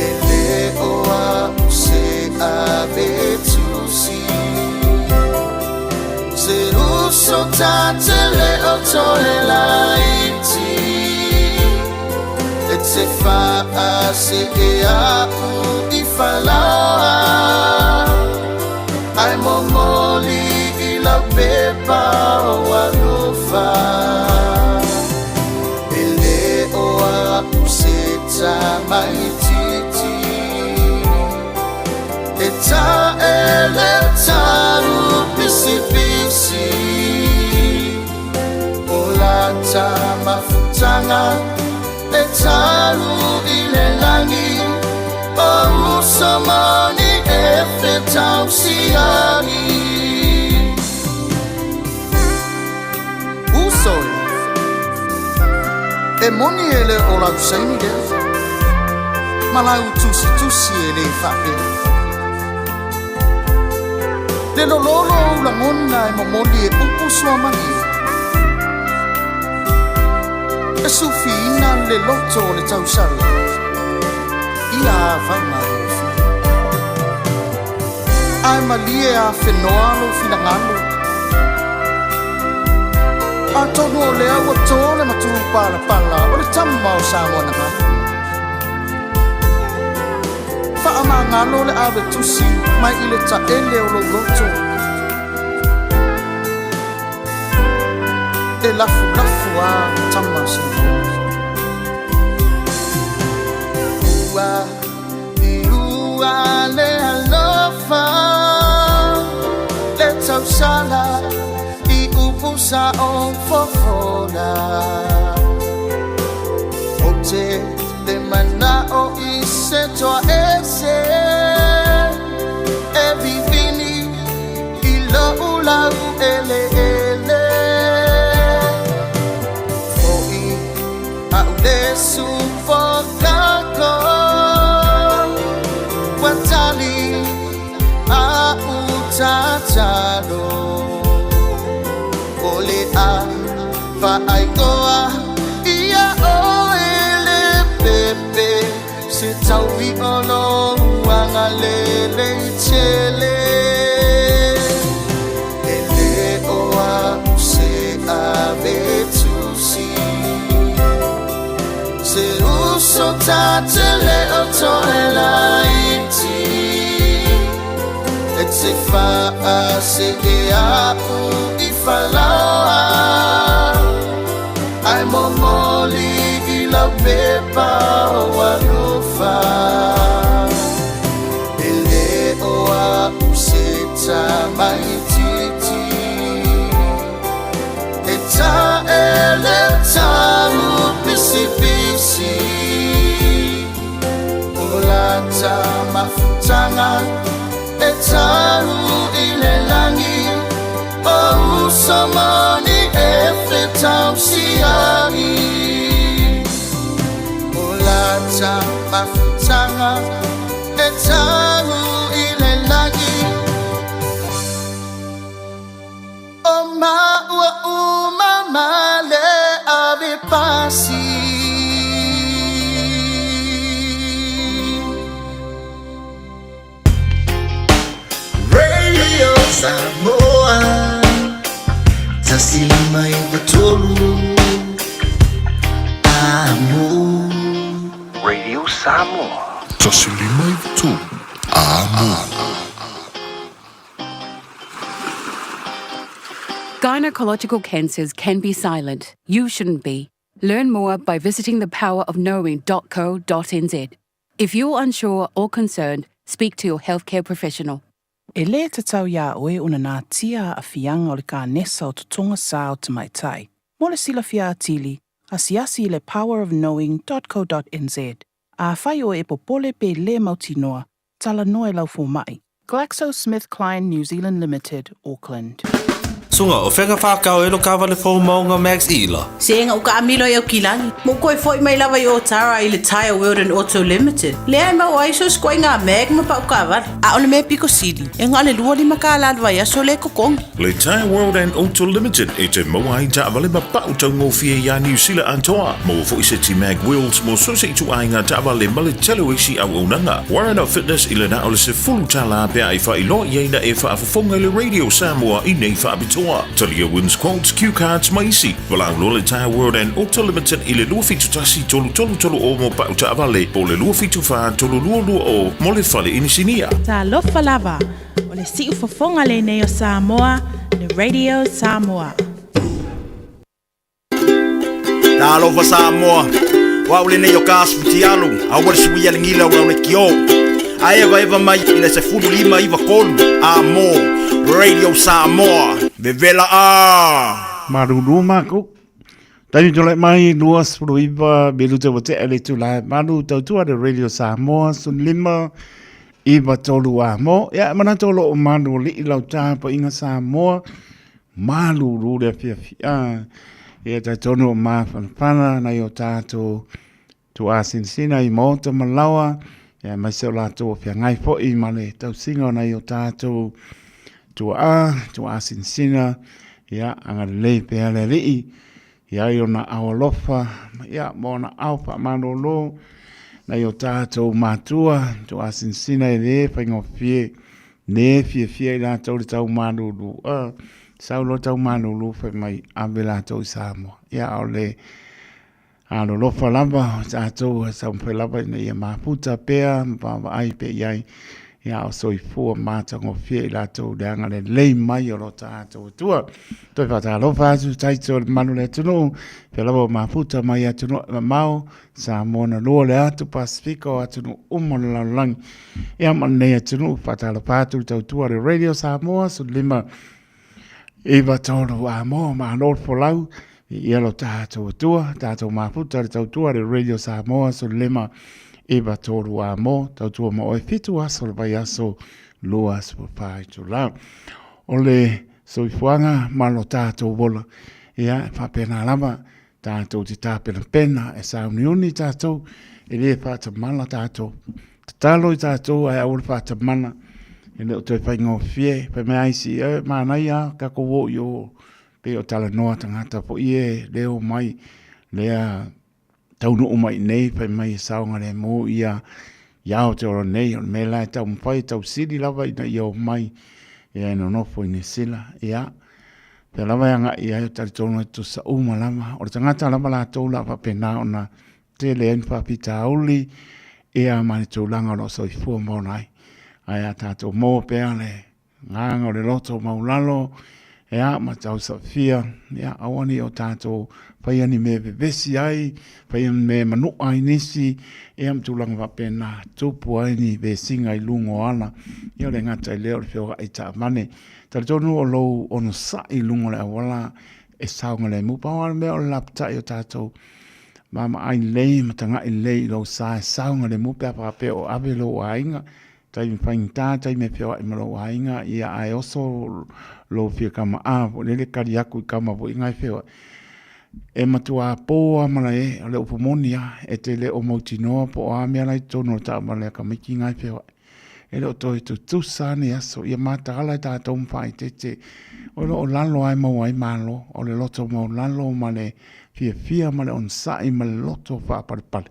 E le o a'u se ave tusi Se uso ta te le o toe laiti E te whaase e a'u i whalaoa Ai momoli i lau pepa o alofa E le o a'u se tamaititi E ta e le talu pisipisi O lata mafutaga E talu i le lagi O uso moni e fetausiagi Uso e E moni e le o lau saini lea Ma lau tusitusi e le faapea Le lololo o ou lagona e momoli e upu suamalie E sufiina le loto o le tausala Ia avana e ofia Ae malie afenoa lou finagalo Atonu o lea ua to le matupalapala o le tama o Samoa na galo Faamagalo le ave tusi mai i le taele o lou loto E lafulafu a tama Samoa Ua liua le alofa Le tausala i upu sa o fofola Ou te le mana'o i se toa ese E vivini i lo'u lau eleele Fo'i a'u le sufokako Ua tali a'u tatalo O le a fa'aikoa ia oe le pepe Se tauvi o lou agalelei tele E le o a'u se ave tusi Se uso ta te le o toe laiti E te faase e a'u i falaoa Ai momoli i lau pepa o alofa E le o a'u se tamaititi E ta e le talu mafutaga e tau i le lagi o uso moni e fetausiai o lata mafutaga e tau i le lagi o maua uma ma le ave pasi. Radio Samoa 153 Amo. Radio Samoa. 153 Amo. Gynecological cancers can be silent. You shouldn't be. Learn more by visiting thepowerofknowing.co.nz. If you're unsure or concerned, speak to your healthcare professional. E lē tatau iā oe ona natia aafiaga o le kanesa o totoga sā o tamaitai. Mo le silafia atili, asiasi i le powerofknowing.co.nz. Afai oe e popole pe lē mautinoa, talanoa i lau fomaʻi. GlaxoSmithKline New Zealand Limited, Auckland. Suga, o fea whākau e lo kāwale fō maunga Max Ila? Sega u kaamilo i Aukilagi. Mo koe foi mai lava i Otara i le Tyre World and Auto Limited. Lea e maua ai so se ikoaiga mag ma pau kaavale. A o le mea piko sili, e na o le $25 le vaiaso lea e totogi. Le Tyre World and Auto Limited e te maua ai taavale ma pau taugofie iā Niu Sila atoa. Maua foi seti mag wheels mo so se ituaiga taavale ma le tele o isi auaunaga. Warren of Fitness i le na o le $10 pe a e faailoa i ai na e faafofoga i le Radio Samoa i nei faapitoa. Talia wins quotes, cue cards ma isi. Valaau loa le Tyre World and Auto Limited i le 271 3330 mo pau taavale po o le 274 3220 mo le fale inisinia. Talofa lava, o le siufofoga lenei o Samoa, le Radio Samoa. Talofa Samoa, o au lenei o ka asu fitialu, aua le suia le gila o lau lekiō. A evaeva mai i le 15 93 a mo Radio Samoa, vevela a! Malulu mākou. Taimi tulai mai 29 minute ua tea le itula e malu tautua le Radio Samoa 15 93 a mo. Ia, e manatu o loo malu ali'i lau tapuaiga Samoa. Malulu le afiafi. Ah, ia talitonu o mafanafana nai o tātou tuasinasina i maota ma laoa, ia aemaise o latou o feagai foi ma le tausiga o nai o tātou tuaa, tuasinasina, ia agalelei pea le Alii, ia i ona ao alofa, ia ma ona ao faamalōlō, nai o tātou matua, tuasinasina e lē faigofie, lē fiafia i latou le tau malūlū, sau loa tau malūlū fai mai ave latou i Samoa. Ia a o le alolofa lava o tatou e taumafai lava ina ia mafuta pea ma vaavaai pea i ai, ia o soifua matagofie i latou le agalelei mai o lo tatou Atua. Toe faatalofa atu taito o le malu o le atunuu, pea lava o mafuta mai atunuu e mamao, Samoa na lua le atu Pasifika o atunuu uma o le lalolagi. Ia ma lenei atunuu, faatalofa atu le tautua le Radio Samoa, 15 93 a mo, malo le folau, ia lo tatou Atua, tatou mafuta le tautua le Radio Samoa, 15 93 a mo, tautua ma oe 7 aso o le vaiaso, 24 itula. O le soifuaga ma lo tatou ola, ia, e faapena lava, tatou te tapenapena e sauniuni tatou, e lē faatamala tatou. Tatalo i tatou ae aua le faatamala, e le o toe faigofie. Fai mai a isi, e manaia lava tatou o i o, pei o talanoa tagata foi e lē omai, lea taunuu mai i inei fai mai e saogalemu ia i Aotearoa nei. O le mea la e taumafai e tausili lava ina ia omai ia e nonofo i Niu Sila. Ia, pea lava e agai i ai, o talitonu e tutusa uma lava. O le tagata lava latou la faapena ona tele ai ni faafitauli ia ma le tulaga o lo o soifua ma ola ai. Ae a tatou maua pea le agaga o le loto maulalo, ia, ma tausafia, ia, aua ne i o tatou faia ni mea e vevesi ai, faia ni mea e manua ai nisi, ia ma tulaga faapena, tupu ai ni vesiga i luga o ala, ia o le gata i lea o le feoai taavale. Talitonu o lou onosai i luga o le auala e saogalemu. Pau lava le mea o le lapatai o tatou maamaai lelei ma tagai lelei i lou sa e saogalemu pe a faapea o ave lou aiga. Taimi faigata, taimi e feoai ma lou aiga, ia ae oso lou fia kama a foi lele kali aku i kama foi ngai feoai. E matua pō a mala e, o le upu moni a, e te le o mautinoa po o a mea la i totonu o le taavale a tamaiti ngai feoai. E le o toe tutusa nei aso, ia mataala e tatou ma faaeteete, o lo o lalo lava e maua ai malo, o le loto maualalo ma le fiafia ma le onosai ma le loto faapalepale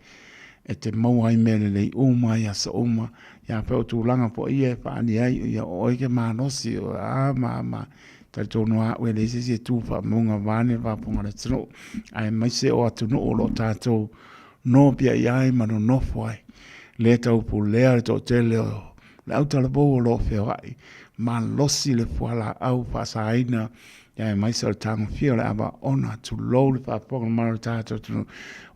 e te maua ai mea lelei uma i aso uma. Ia pei o tulaga foi ia e faaali ai, ia o oe ke malosi, o a ma ma talitonu lava au e leai se isi e tu faamauga vaeane le faafofoga a le atunuu, aemaise o atunuu o lo o tatou nopiai ai ma nonofo ai. Le taupulea le toatele o le autalavou o lo o feoai, malosi le fualaau faasaina aemaise o le tagofia o le ava ona, tulou le faafofoga mai o le tatou atunuu.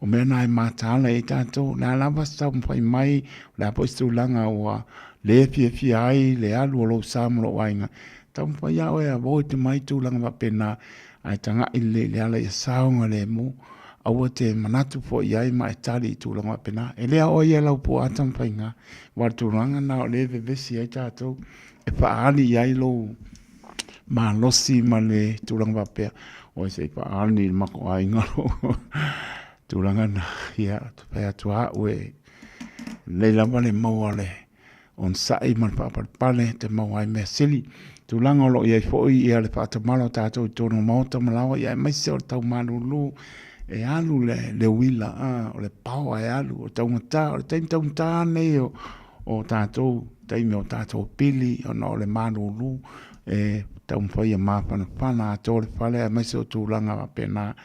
O mea na e mataala i ai tatou, o le a lava se taumafai mai, o le a foi se tulaga ua le fiafia ai le alu o lou sa ma lou aiga, taumafai lava oe e avoid mai tulaga faapena, ae tagai lelei i le ala ia saogalemu. Aua te manatu foi i ai ma e tali i tulaga faapena. E le aoaia e lau puaa taumafaiga, aua o le tulaga lena o lea e vevesi ai tatou, e faaali i ai lou malosi ma le tulaga faapea, oi se i faaali i le matou aiga lou tulaga lena. Ia, ou te fai atu lava au e lelei lava le maua o le onosai ma le faapalepale e te maua ai mea sili. Tulaga o lo o i ai foi ia le faatamala o tatou i totonu o maota ma laoa, ia aemaise o le tau malulu e alu le uila, o le power e alu, o le taugata, o le taimi taugata lenei o tatou, taimi o tatou pili ona o le malulu e taumafai ia mafanafana atoa le fale aemaise o tulaga faapena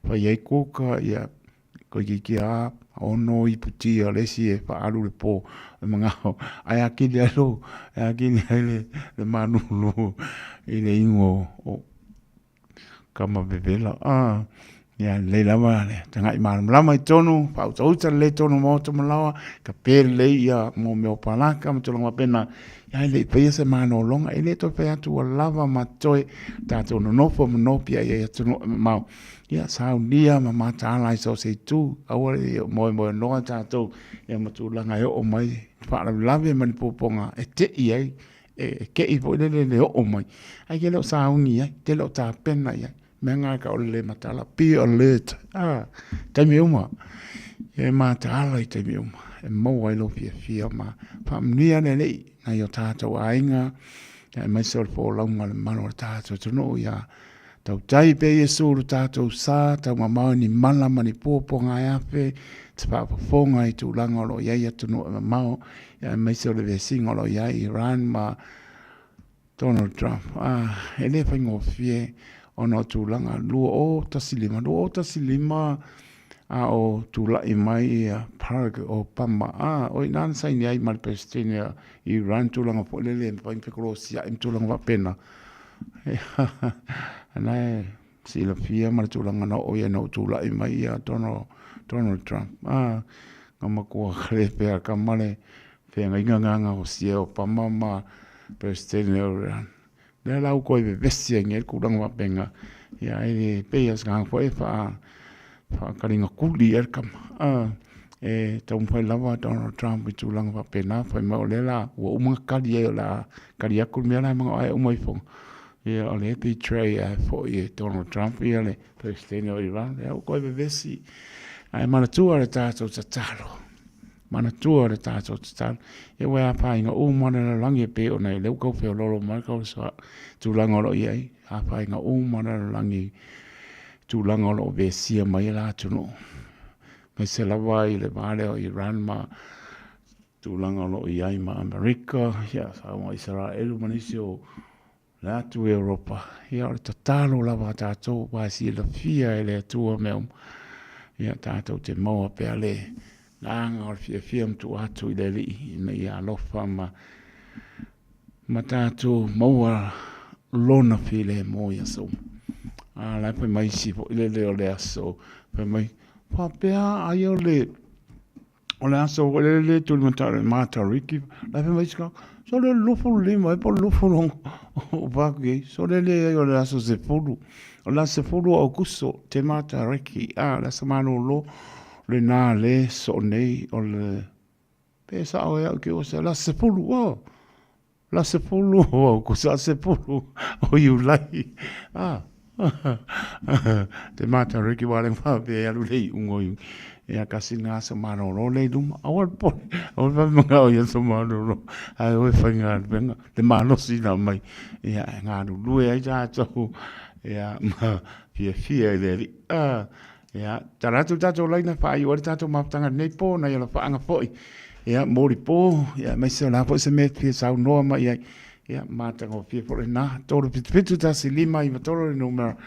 e fai ai kuka, ia Toeitiiti lava 6 ipu ti a le isi e faaalu le po e manao ae atili ai lou, e atili ai le malulu i le inu o kama vevela. Ia lelei lava le tagai malamalama i totonu, faautauta lelei totonu o maota ma laoa, tape lelei ia mo mea o palaka ma tulaga faapena, ae le i faia se malologa, e le toe fai atu ua lava ma totoe tatou nonofo ma nopiai ai i atunuu e mamao. Ia saunia ma mataala i so o se itu, aua le moemoenoa tatou ia ma tulaga e oo mai faalavelave ma ni puapuaga e te i ai, e te i foi lele le oo mai, ae e te le o sauni i ai, e te le o tapena i ai. O le mea lena e tau o le le mataala, be alert, taimi uma, e mataala i taimi uma e maua ai lou fiafia ma faamanuia le Alii i nai o tatou aiga, aemaise o le folauga o le mamalu o le tatou atunuu ia Tautai pea Iesu lo tatou sa, taumamao i ni mala ma ni puapuaga e afe, te faafofoga i tulaga o lo o i ai atunuu e mamao, aemaise o le vesiga o lo o i ai Iran ma Donald Trump. Ah, e le faigofie ona o tulaga 2015, 2015 a o tulai mai ia Barack Obama, ah, o i ina na saini ai ma le Peresetene o Iran, tulaga foi lele e mafai ona fekolosiai ma tulaga faapena. Lena e silafia ma le tulaga na oo i ai ina ua tulai mai ia Donald, Donald Trump. Ah, na matua kale pea kama le feagaiga na gaosia e Obama ma Peresetene o Iran. Lea la ua toe vevesi ai nei le tulaga faapena, ia e pei o se agaga foi e faakaligatuli ai le tama. Ah, e taumafai lava Donald Trump i tulaga faapena, fai mai o lea la ua uma ona tali ai o le a tali atu le mea la e manao ai e uma ifo. Ia o lea e betray ai foi e Donald Trump ia le Peresetene o Iran, lea ua toe vevesi. Ae manatua le tatou tatalo. Manatua le tatou tatalo. Ia ua afaina uma le lalolagi e pei ona lea ua tau feoloolo mai le tausoa tulaga o lo o i ai, afaina uma le lalolagi i tulaga o lo o vesia mai ai le atunuu. Aemaise lava i le va lea o Iran ma tulaga o lo o i ai ma Amerika, ia ma Isaraelu ma nisi o le atu Europa. Ia o le tatalo lava a tatou aua e silafia e le Atua mea uma. Ia tatou te maua pea le agaga o le fiafia ma tuu atu i le Alii ina ia alofa ma ma tatou maua lona filemu i aso uma. A la e fai mai isi foi lele o le aso, fai mai, faapea ai o le o le aso foi lele le tulimatau le Matariki, la e fai mai isi tagata, sole o le 25 ea po o le 26 o Pākehā, sole leai o le aso 10, o le aso 10 o Aokuso te Matariki, a o le aso malolo lena le soo nei o le. Pe sa'o e a'u ke osa le aso 10, oh, le aso 10 o Aukusa, aso 10 o Iulai, ah, te Matariki wa le faapea e alu le iuga o Iuni. Ia kasi lena aso malolo lea i luma. Aua le popole, aua le vave manao i aso malolo, ae o e faigaluega le malosi na aumai, ia e galulue ai tatou, ia ma fiafia i le Alii. Ah, ia, tala atu le tatou laina e faaiu ai le tatou mafutaga i lenei po, nai ala faaga foi, ia, molipo, ia, aemaise o le a foi se mea e te fia saunoa mai ai, ia, matagofie foi lena. 377 1593 le numera,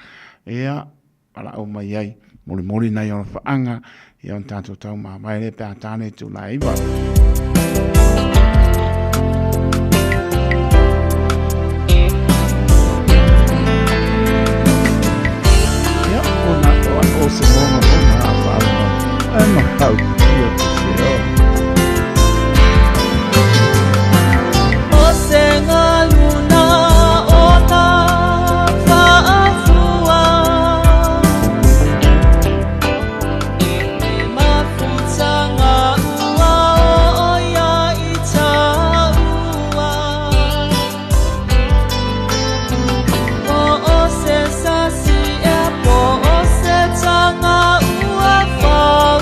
ia, valaau mai ai, molimoli nai ala faaga, ia, ona tatou tau mavae lea pe a ta le itula e 9. Ia, o na o o se monga monga a whaunga. E mahau kia te se o. O se galuna o ta faafua E mafutaga ua o ia i taua Po o se sasi ea po o se taga ua fau.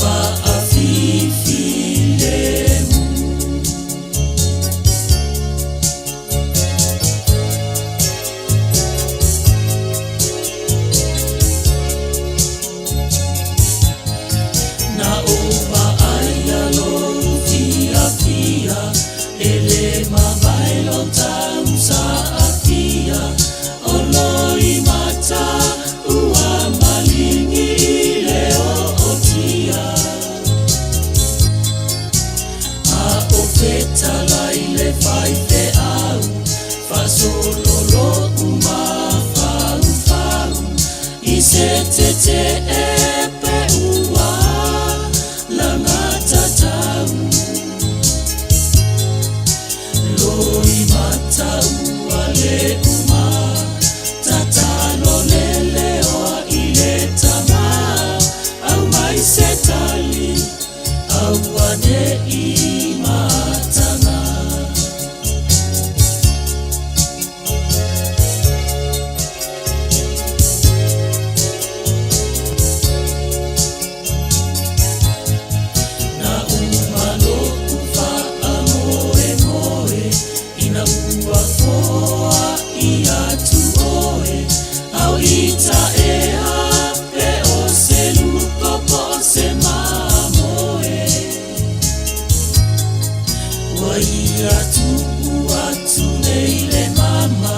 faafifilemu. Na ou vaai lou fiafia, e lē mavae lou tausaafia, o loimata ua maligi i le ootia. A o fetalai le faifeau, faasolo lo'u mafaufau i se tetee pe ua lagatatau. Loimata ua le uma, tatalo leleoa i le Tamā, aumai se tali, aua neʻi mataga. Na uma loʻu faamoemoe, ina ua foaʻi atu oe, au i taʻea pe o se luko po o se mamoe. Ua ia tuʻu atu nei le mama,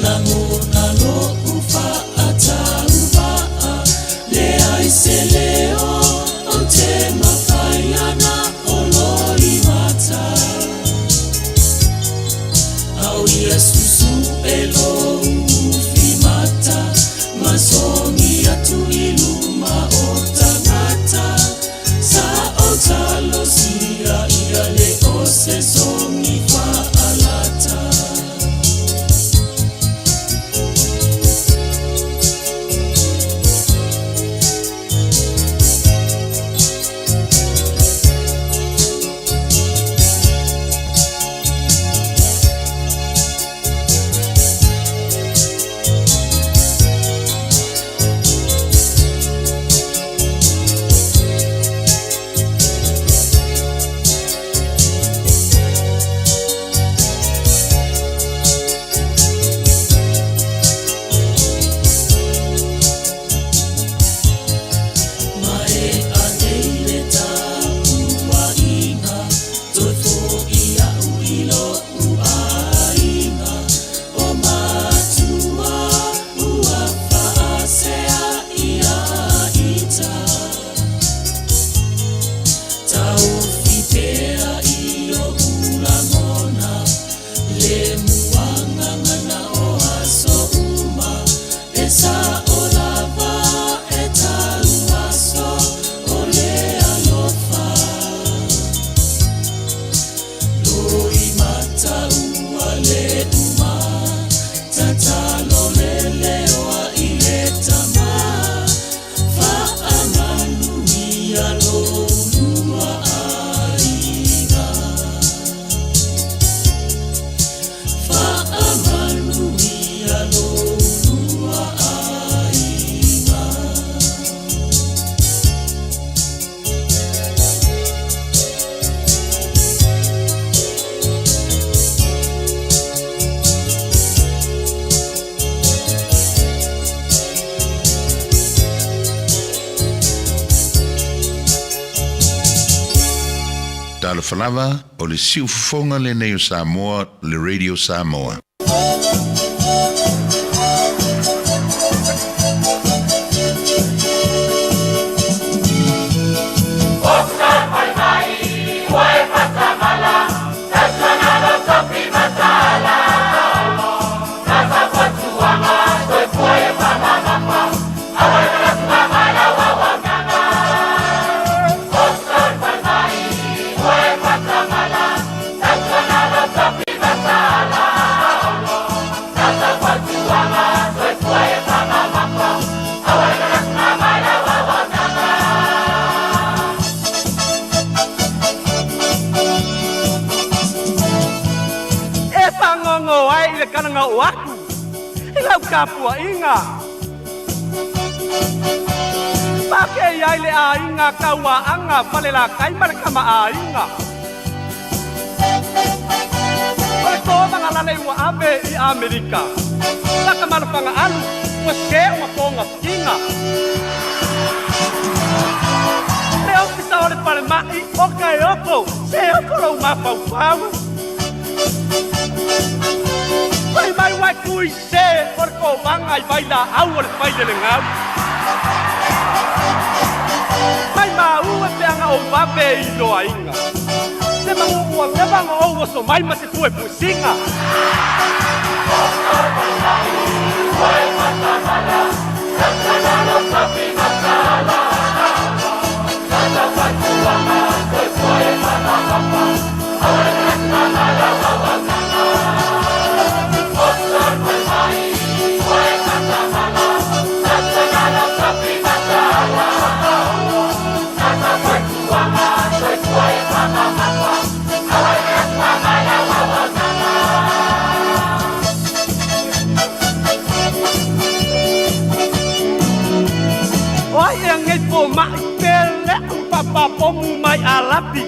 lagona loʻu faatauvaʻa, leai se leo ou te mafai ana o loimata. A o ia susuʻe lou ufimata, ma sogi atu i luma o tagata, sa o talosia ia le o se sogi faalata. Ma e anei le tapuaʻiga, toe foʻi aʻu i loʻu aiga, o matua ua faasea ia ita. Taofi pea i oʻu lagona, le muagagana o aso uma, e saʻo lava e tauaso o le alofa. Loimata ua le uma, tatalo leleoa i le Tamā, faamanuia lolua aiga. Faamanuia lolua aiga. Talofa lava, o le siufofoga lenei o Samoa, le Radio Samoa. E fagogo ai i le kalaga'u aku i lau tapuaʻiga. Pake i ai le aiga Kauaʻaga Falelatai ma le kamaʻāina. O le tovaga lalei ua ave i Amerika. Laka ma le fagaalu ua sē o ma togafitiga. Le ofisa o le falemaʻi o Kaeoko, se oko lou mafaufau. Fai mai ua e tui sē o le tovaga i vailaau o le failelegau. Mai maua pe aga ou vave e iloaina. Se manu ua leva ona ou oso mai ma se puepuesiga. O ai ea nei fomai pe leʻu papapomu mai Alapi?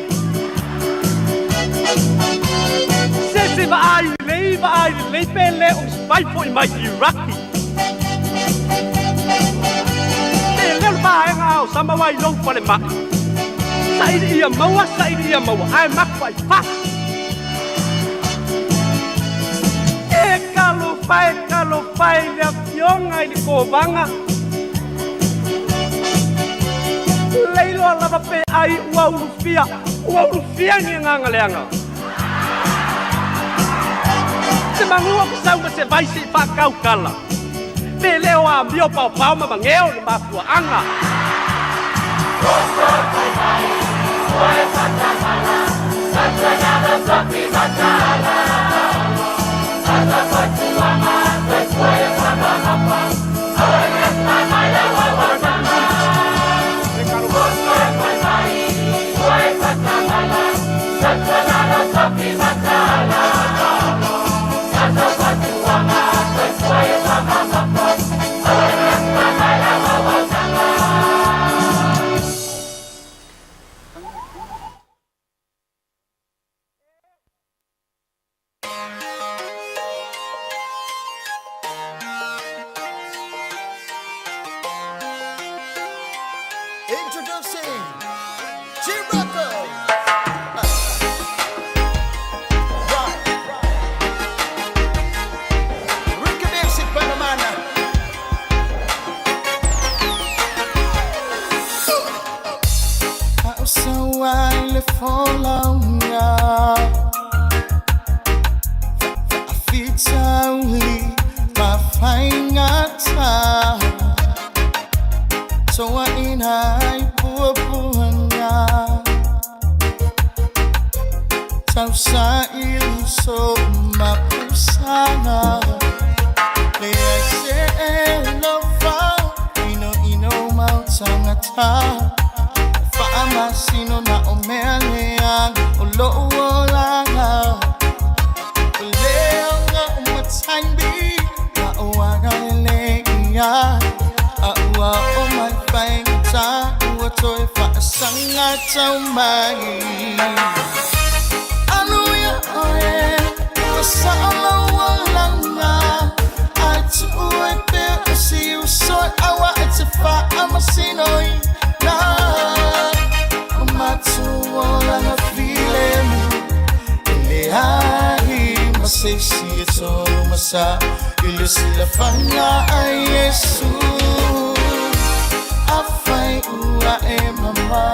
Se se vaai lelei vaai lelei pe le o se vai foʻi mai Iraki. Pe leo le vaega ao sama wai lou falemai. Saili ia maua, saili ia maua, ae maku ai fasi. E talofa e, talofa i le afioga i le kovaga. Leiloa lava pe ai ua ulufia, ua ulufia ni agaga leaga. Se manu o ke sau ma se vai seʻi faakaukala. Pe le o amio paopao ma mageo le mafuaaga. Introducing G-Rocco. Ricky Dempsey, Panamana. Aʻo le folauga Faafitauli mafaigata Toaʻina ai puapuaga Tausaili so mapusaga Leai se alofa Inoino mau tagata Faamasino na o mea leaga O loʻu olaga O leaga o matambi Ma o aga lelei ia A ua o mai faigata Ua toe faasaga tau mai Anu ia oe Ua sao lau olaga Ai tuu ai pea o si uso e aua e te faamasino ina O matou olaga filemu E leai ma se isi e tolomasa I le silafaga a Iesu Afai ua e mamā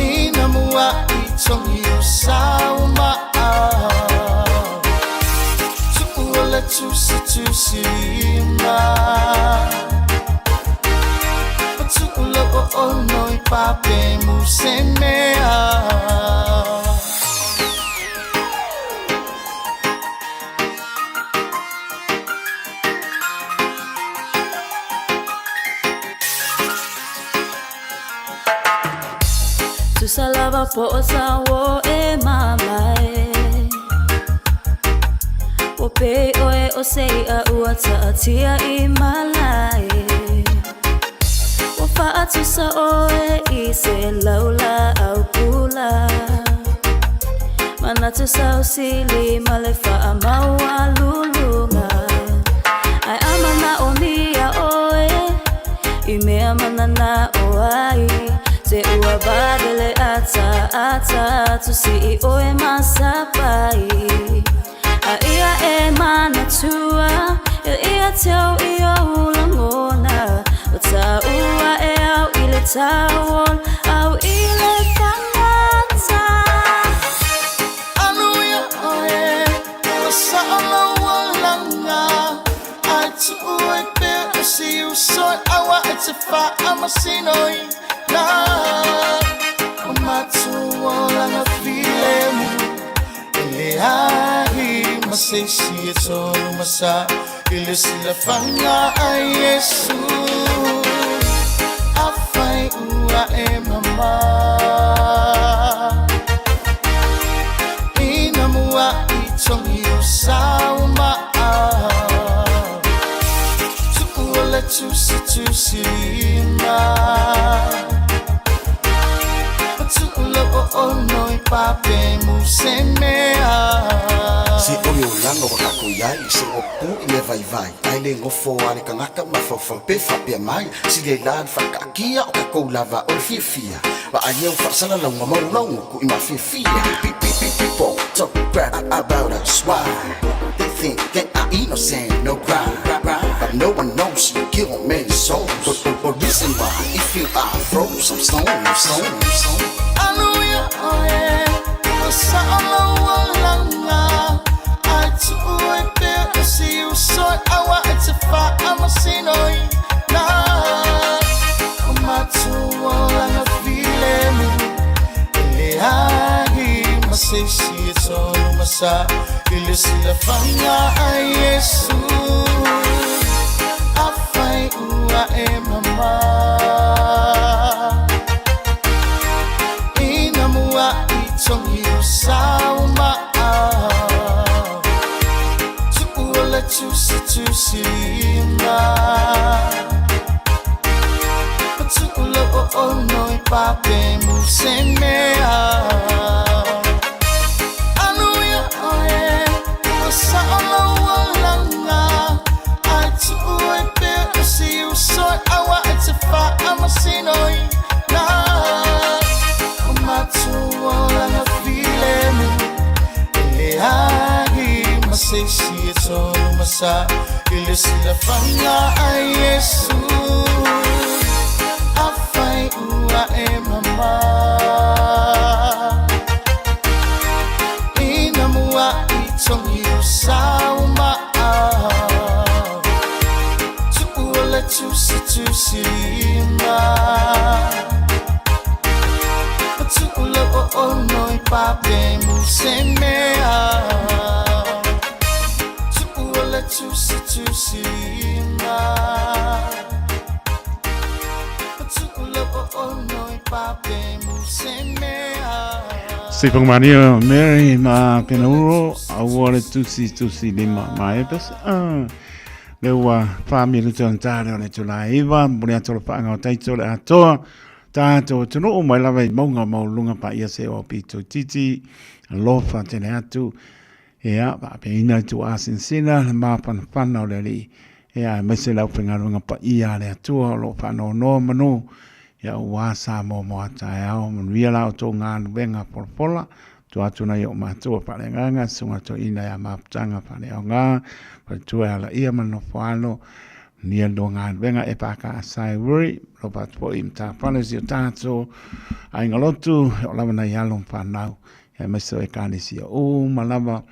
Ina muaʻi togi o saumaa Tuua le tusitusilima Ma tuu lau o'ono i papemu se mea. Tusa lava po o sa o e mamae. Ua pei ʻoe ʻo se iʻa ua taʻatia i malae. Ua faatusa ʻoe i se lau lāʻau pula. Manatu sausili ma le faamaualuluga. Ae a manaʻomia ʻoe i mea mananaʻo ai. Se ua vavele ata ata tusiʻi ʻoe ma sapai. A ia e manatua ia ia teu i ou lagona. O taua e au i le tauola au i le tagata. Anu ia oe, ua sao lou olaga. Ae tuu ai pea o si uso e aua e te faamasinoina. O matou olaga filemu e leai ma se isi e tolumasa i le silafaga a Iesu. Afai ua e mama ina muaʻi togi o saumaa. Tuua le tusitusi lima. Ma tuu lou oono i papemu se mea. Se o le olaga ua tatou i ai, se ua pupū i mea vaivai, ae le nofo a le tagata mafaufau pe faapea mai, sili ai la le faataatia o tatou lava o le fiafia, vaaia ua faasalalauga maulaugutu i mafiafia. People talk crap about us, why? They think they are innocent, no crime. But no one knows you kill many souls. But reason why, if you are throw some stone, stone, stone. Anu ia oe, ua sao lou olaga. Ae tuu ai pea o si uso e aua e te faamasinoina. O matou olaga filemu e leai ma se isi e tolumasa i le silafaga a Iesu. Afai ua e mama ina muaʻi togi o saumaa. Tuua le tusitusi lima. Ma tuu lou oono i papemu se mea. Anu ia oe, ua sao lou olaga. Ae tuu ai pea o si uso e aua e te faamasinoina. O matou olaga filemu e leai ma se isi e tolumasa i le silafaga a Iesu. Afai ua e mama ina muaʻi togi o saumaa. Tuua le tusitusi lima. Ma tuu lou oono i papemu se mea. Tuua le tusitusi lima. Ma tuu lou oono i papemu se mea. Sipangmania Mary ma Penauro aua le tusi tusi lima ma e pes ah le ua wha minuta na tāre o le tula iwa mo le atola whaanga o taito le atoa tātou atunuu mai lava i maunga mau lunga pa ia se o pito titi alofa tele atu ia whaapeina i tu asinsina le māwhanawhana o le alii ia aemaise le aufaigaluega paia a le Atua o lo o faanoanoa manu ia ua Samoa mo a taeao manuia la outou galuega polapola tua atu nai o matua faaleagaga susuga toeaina ia Mafutaga faaleaoga faletua e alaia ma le nofo alo manuia le lua galuega e faakaasai uri alofa atu foi i matafale o si o tatou aiga lotu e oo lava nai alo ma fanau aemaise o ekalesia uma lava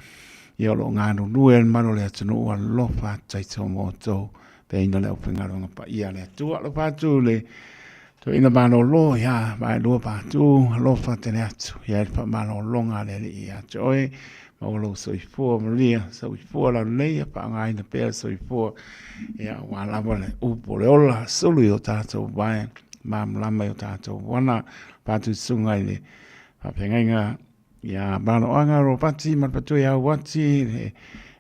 ia o lo o galulue le malu o le atunuu alofa atu taito mo outou peaina le aufaigaluega paia a le Atua. Alofa atu le toeaina malōlō ia Vaelua Patu, alofa tele atu i ai le faamalōloga a le Alii ia te oe, maua lou soifua manuia, soifua laulelei, ia faaaogaina pea le soifua ia aua lava le upu o le ola, sulu i o tatou vae, malamalama i o tatou wana, Patu susuga i le faafeagaiga ia Maloaga Ropati ma le Patu ia Uati, le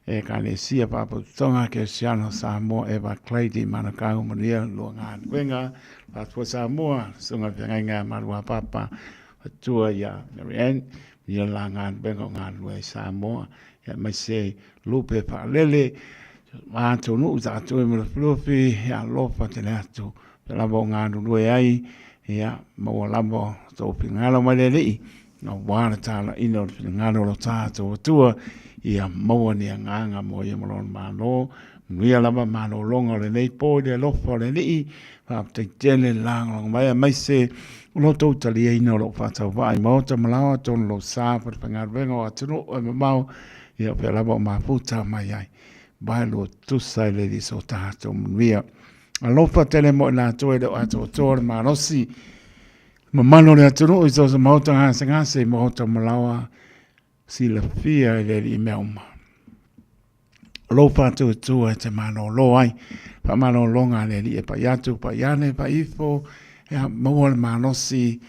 Ekalesia Faapotopotoga Keresiano Samoa Eva Clady Manukau Manuia Lua Galuega Fatua Samoa Susuga le Feagaiga ia Maluapapa Fatua ia Mary Ann Manuia le la galuega o galulue ai Samoa ia aemaise Lupe Faalele Atunuu tatou e Lufilufi ia alofa tele atu pea lava o galulue ai ia maua lava tou finagalo mai le Alii aua le talaiina o le finagalo o lo tatou Atua ia maua ni agaga mo ia ma lona Malo. Manuia lava malologa o lenei po i le alofa o le Alii. Faafetai tele le lagolago mai aemaise o lo outou taliaina o lou faatauvaa i maota ma laoa atonu lou sa falefaigaluega o atunuu e mamao ia pea lava o mafuta mai ai. Vae lua tusa i le Alii so tatou manuia. Alofa tele mo i latou e le o atoatoa le malosi. Mamalu o le atunuu i so o se maota gasegase i maota malaoa silafia e le Alii mea uma. O lou faatuatua e te malolo ai, faamalologa a le Alii e pai atu, pai ane, pai ifo, ia maua le malosi,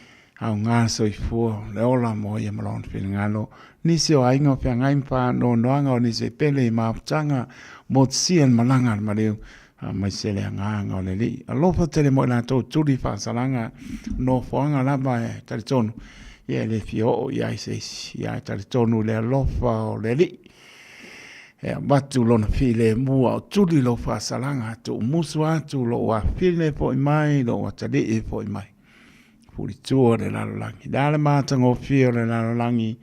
aoga le soifua, le ola mo ia ma lona finagalo. Nisi o aiga o feagai ma faanoanoaga o nisi e pele i mafutaga, motusia le malaga a le maliu, aemaise le agaga o le Alii. Alofa tele mo i latou tuli faasalaga nofoaga lava e talitonu, ia e le fia oo i ai se isi, ia e talitonu i le alofa o le Alii. E avatu lona filemu a o tuli lou faasalaga, tuumusu atu lou afine foi mai, lou atalii foi mai. Fulitua le lalolagi. Le a le matagofie o le lalolagi,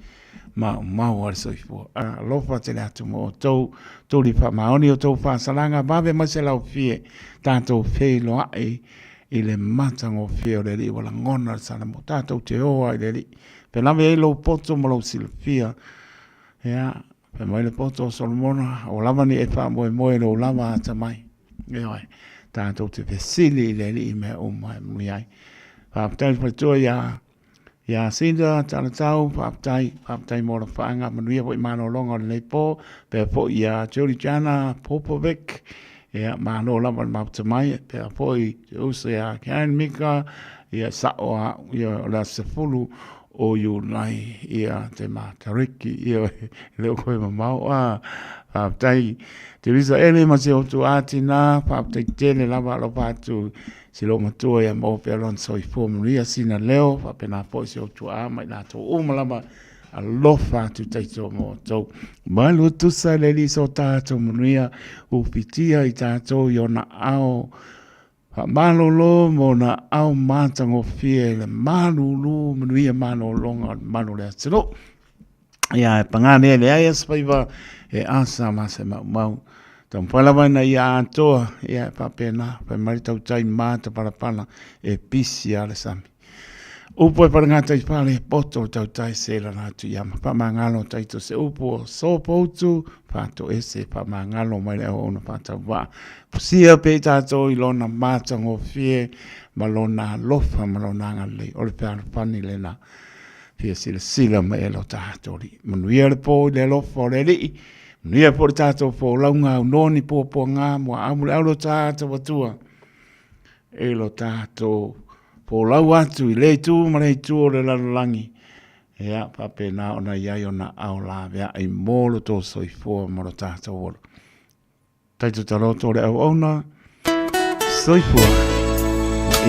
maumau ai le soifua. Alofa tele atu mo outou, tuli faamaoni outou faasalaga, vave mai se laufie, tatou feiloai i le matagofie o le Alii ua lagona le Salamo. Tatou te o ai i le Alii. Pe lave ai lou poto ma lou silafia. Ia, fai mai le poto o Solomona, aua lava ne i e faamoemoe i lou lava atamai. Ioe, tatou te fesili i le Alii i mea uma e manuia ai. Faafetai le faletua ia ia Cinda Talatau, faafetai, faafetai mo lafaaga, manuia foi malologa o lenei po, pea foi ia Juliana Popovic, ia malo lava le mafuta mai, pea foi te uso ia Karen Mika, ia sao a, ia o le aso 10 o Iulai, ia te Matariki, ia e le o koe mamao, a, faafetai Teresa Ele ma si outou ātina, faafetai tele lava alofa atu si lou matua ia maua pea lona soifua manuia sina leo, faapena foi si ou tuaa ma i latou uma lava, alofa atu taito mo outou. Malu tusa le Alii so tatou manuia, ufitia i tatou i ona ao Faamalolo ma ona aao matagofie i le malulu manuia malologa o le mamalu o le atunuu. Ia, e pagā nei e leai aso faiva e asa ma se maumau. Taumafai lava ina ia atoa, ia e faapena, fai mai le tautai matapalapala e pisi lava le sami. Upu e paregata i fale, poto le tautai se lana atu i ama. Faamagalo taito se upu o sopoutu, faatoese faamagalo mai le auauna faatauvaa. Fusia pea i tatou i lona matagofie ma lona alofa ma lona agalelei. O le fealofani lena. Fia silasila mai e lo tatou Alii. Manuia le po i le alofa o le Alii. Manuia foi le tatou folauga aunoa ni puapuaga mua amu le au lo tatou Atua. E lo tatou folau atu i lea itu ma lea itu o le lalolagi, ia faapena ona i ai ona ao laveai mo lo tou soifua ma lo tatou ola. Taito taloto o le auauna, soifua,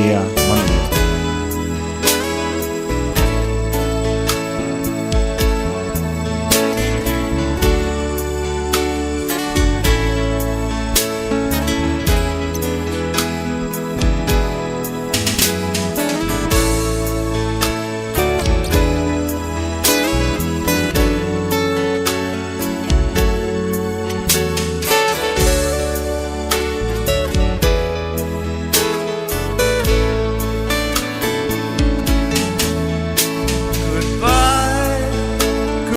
ia manuia.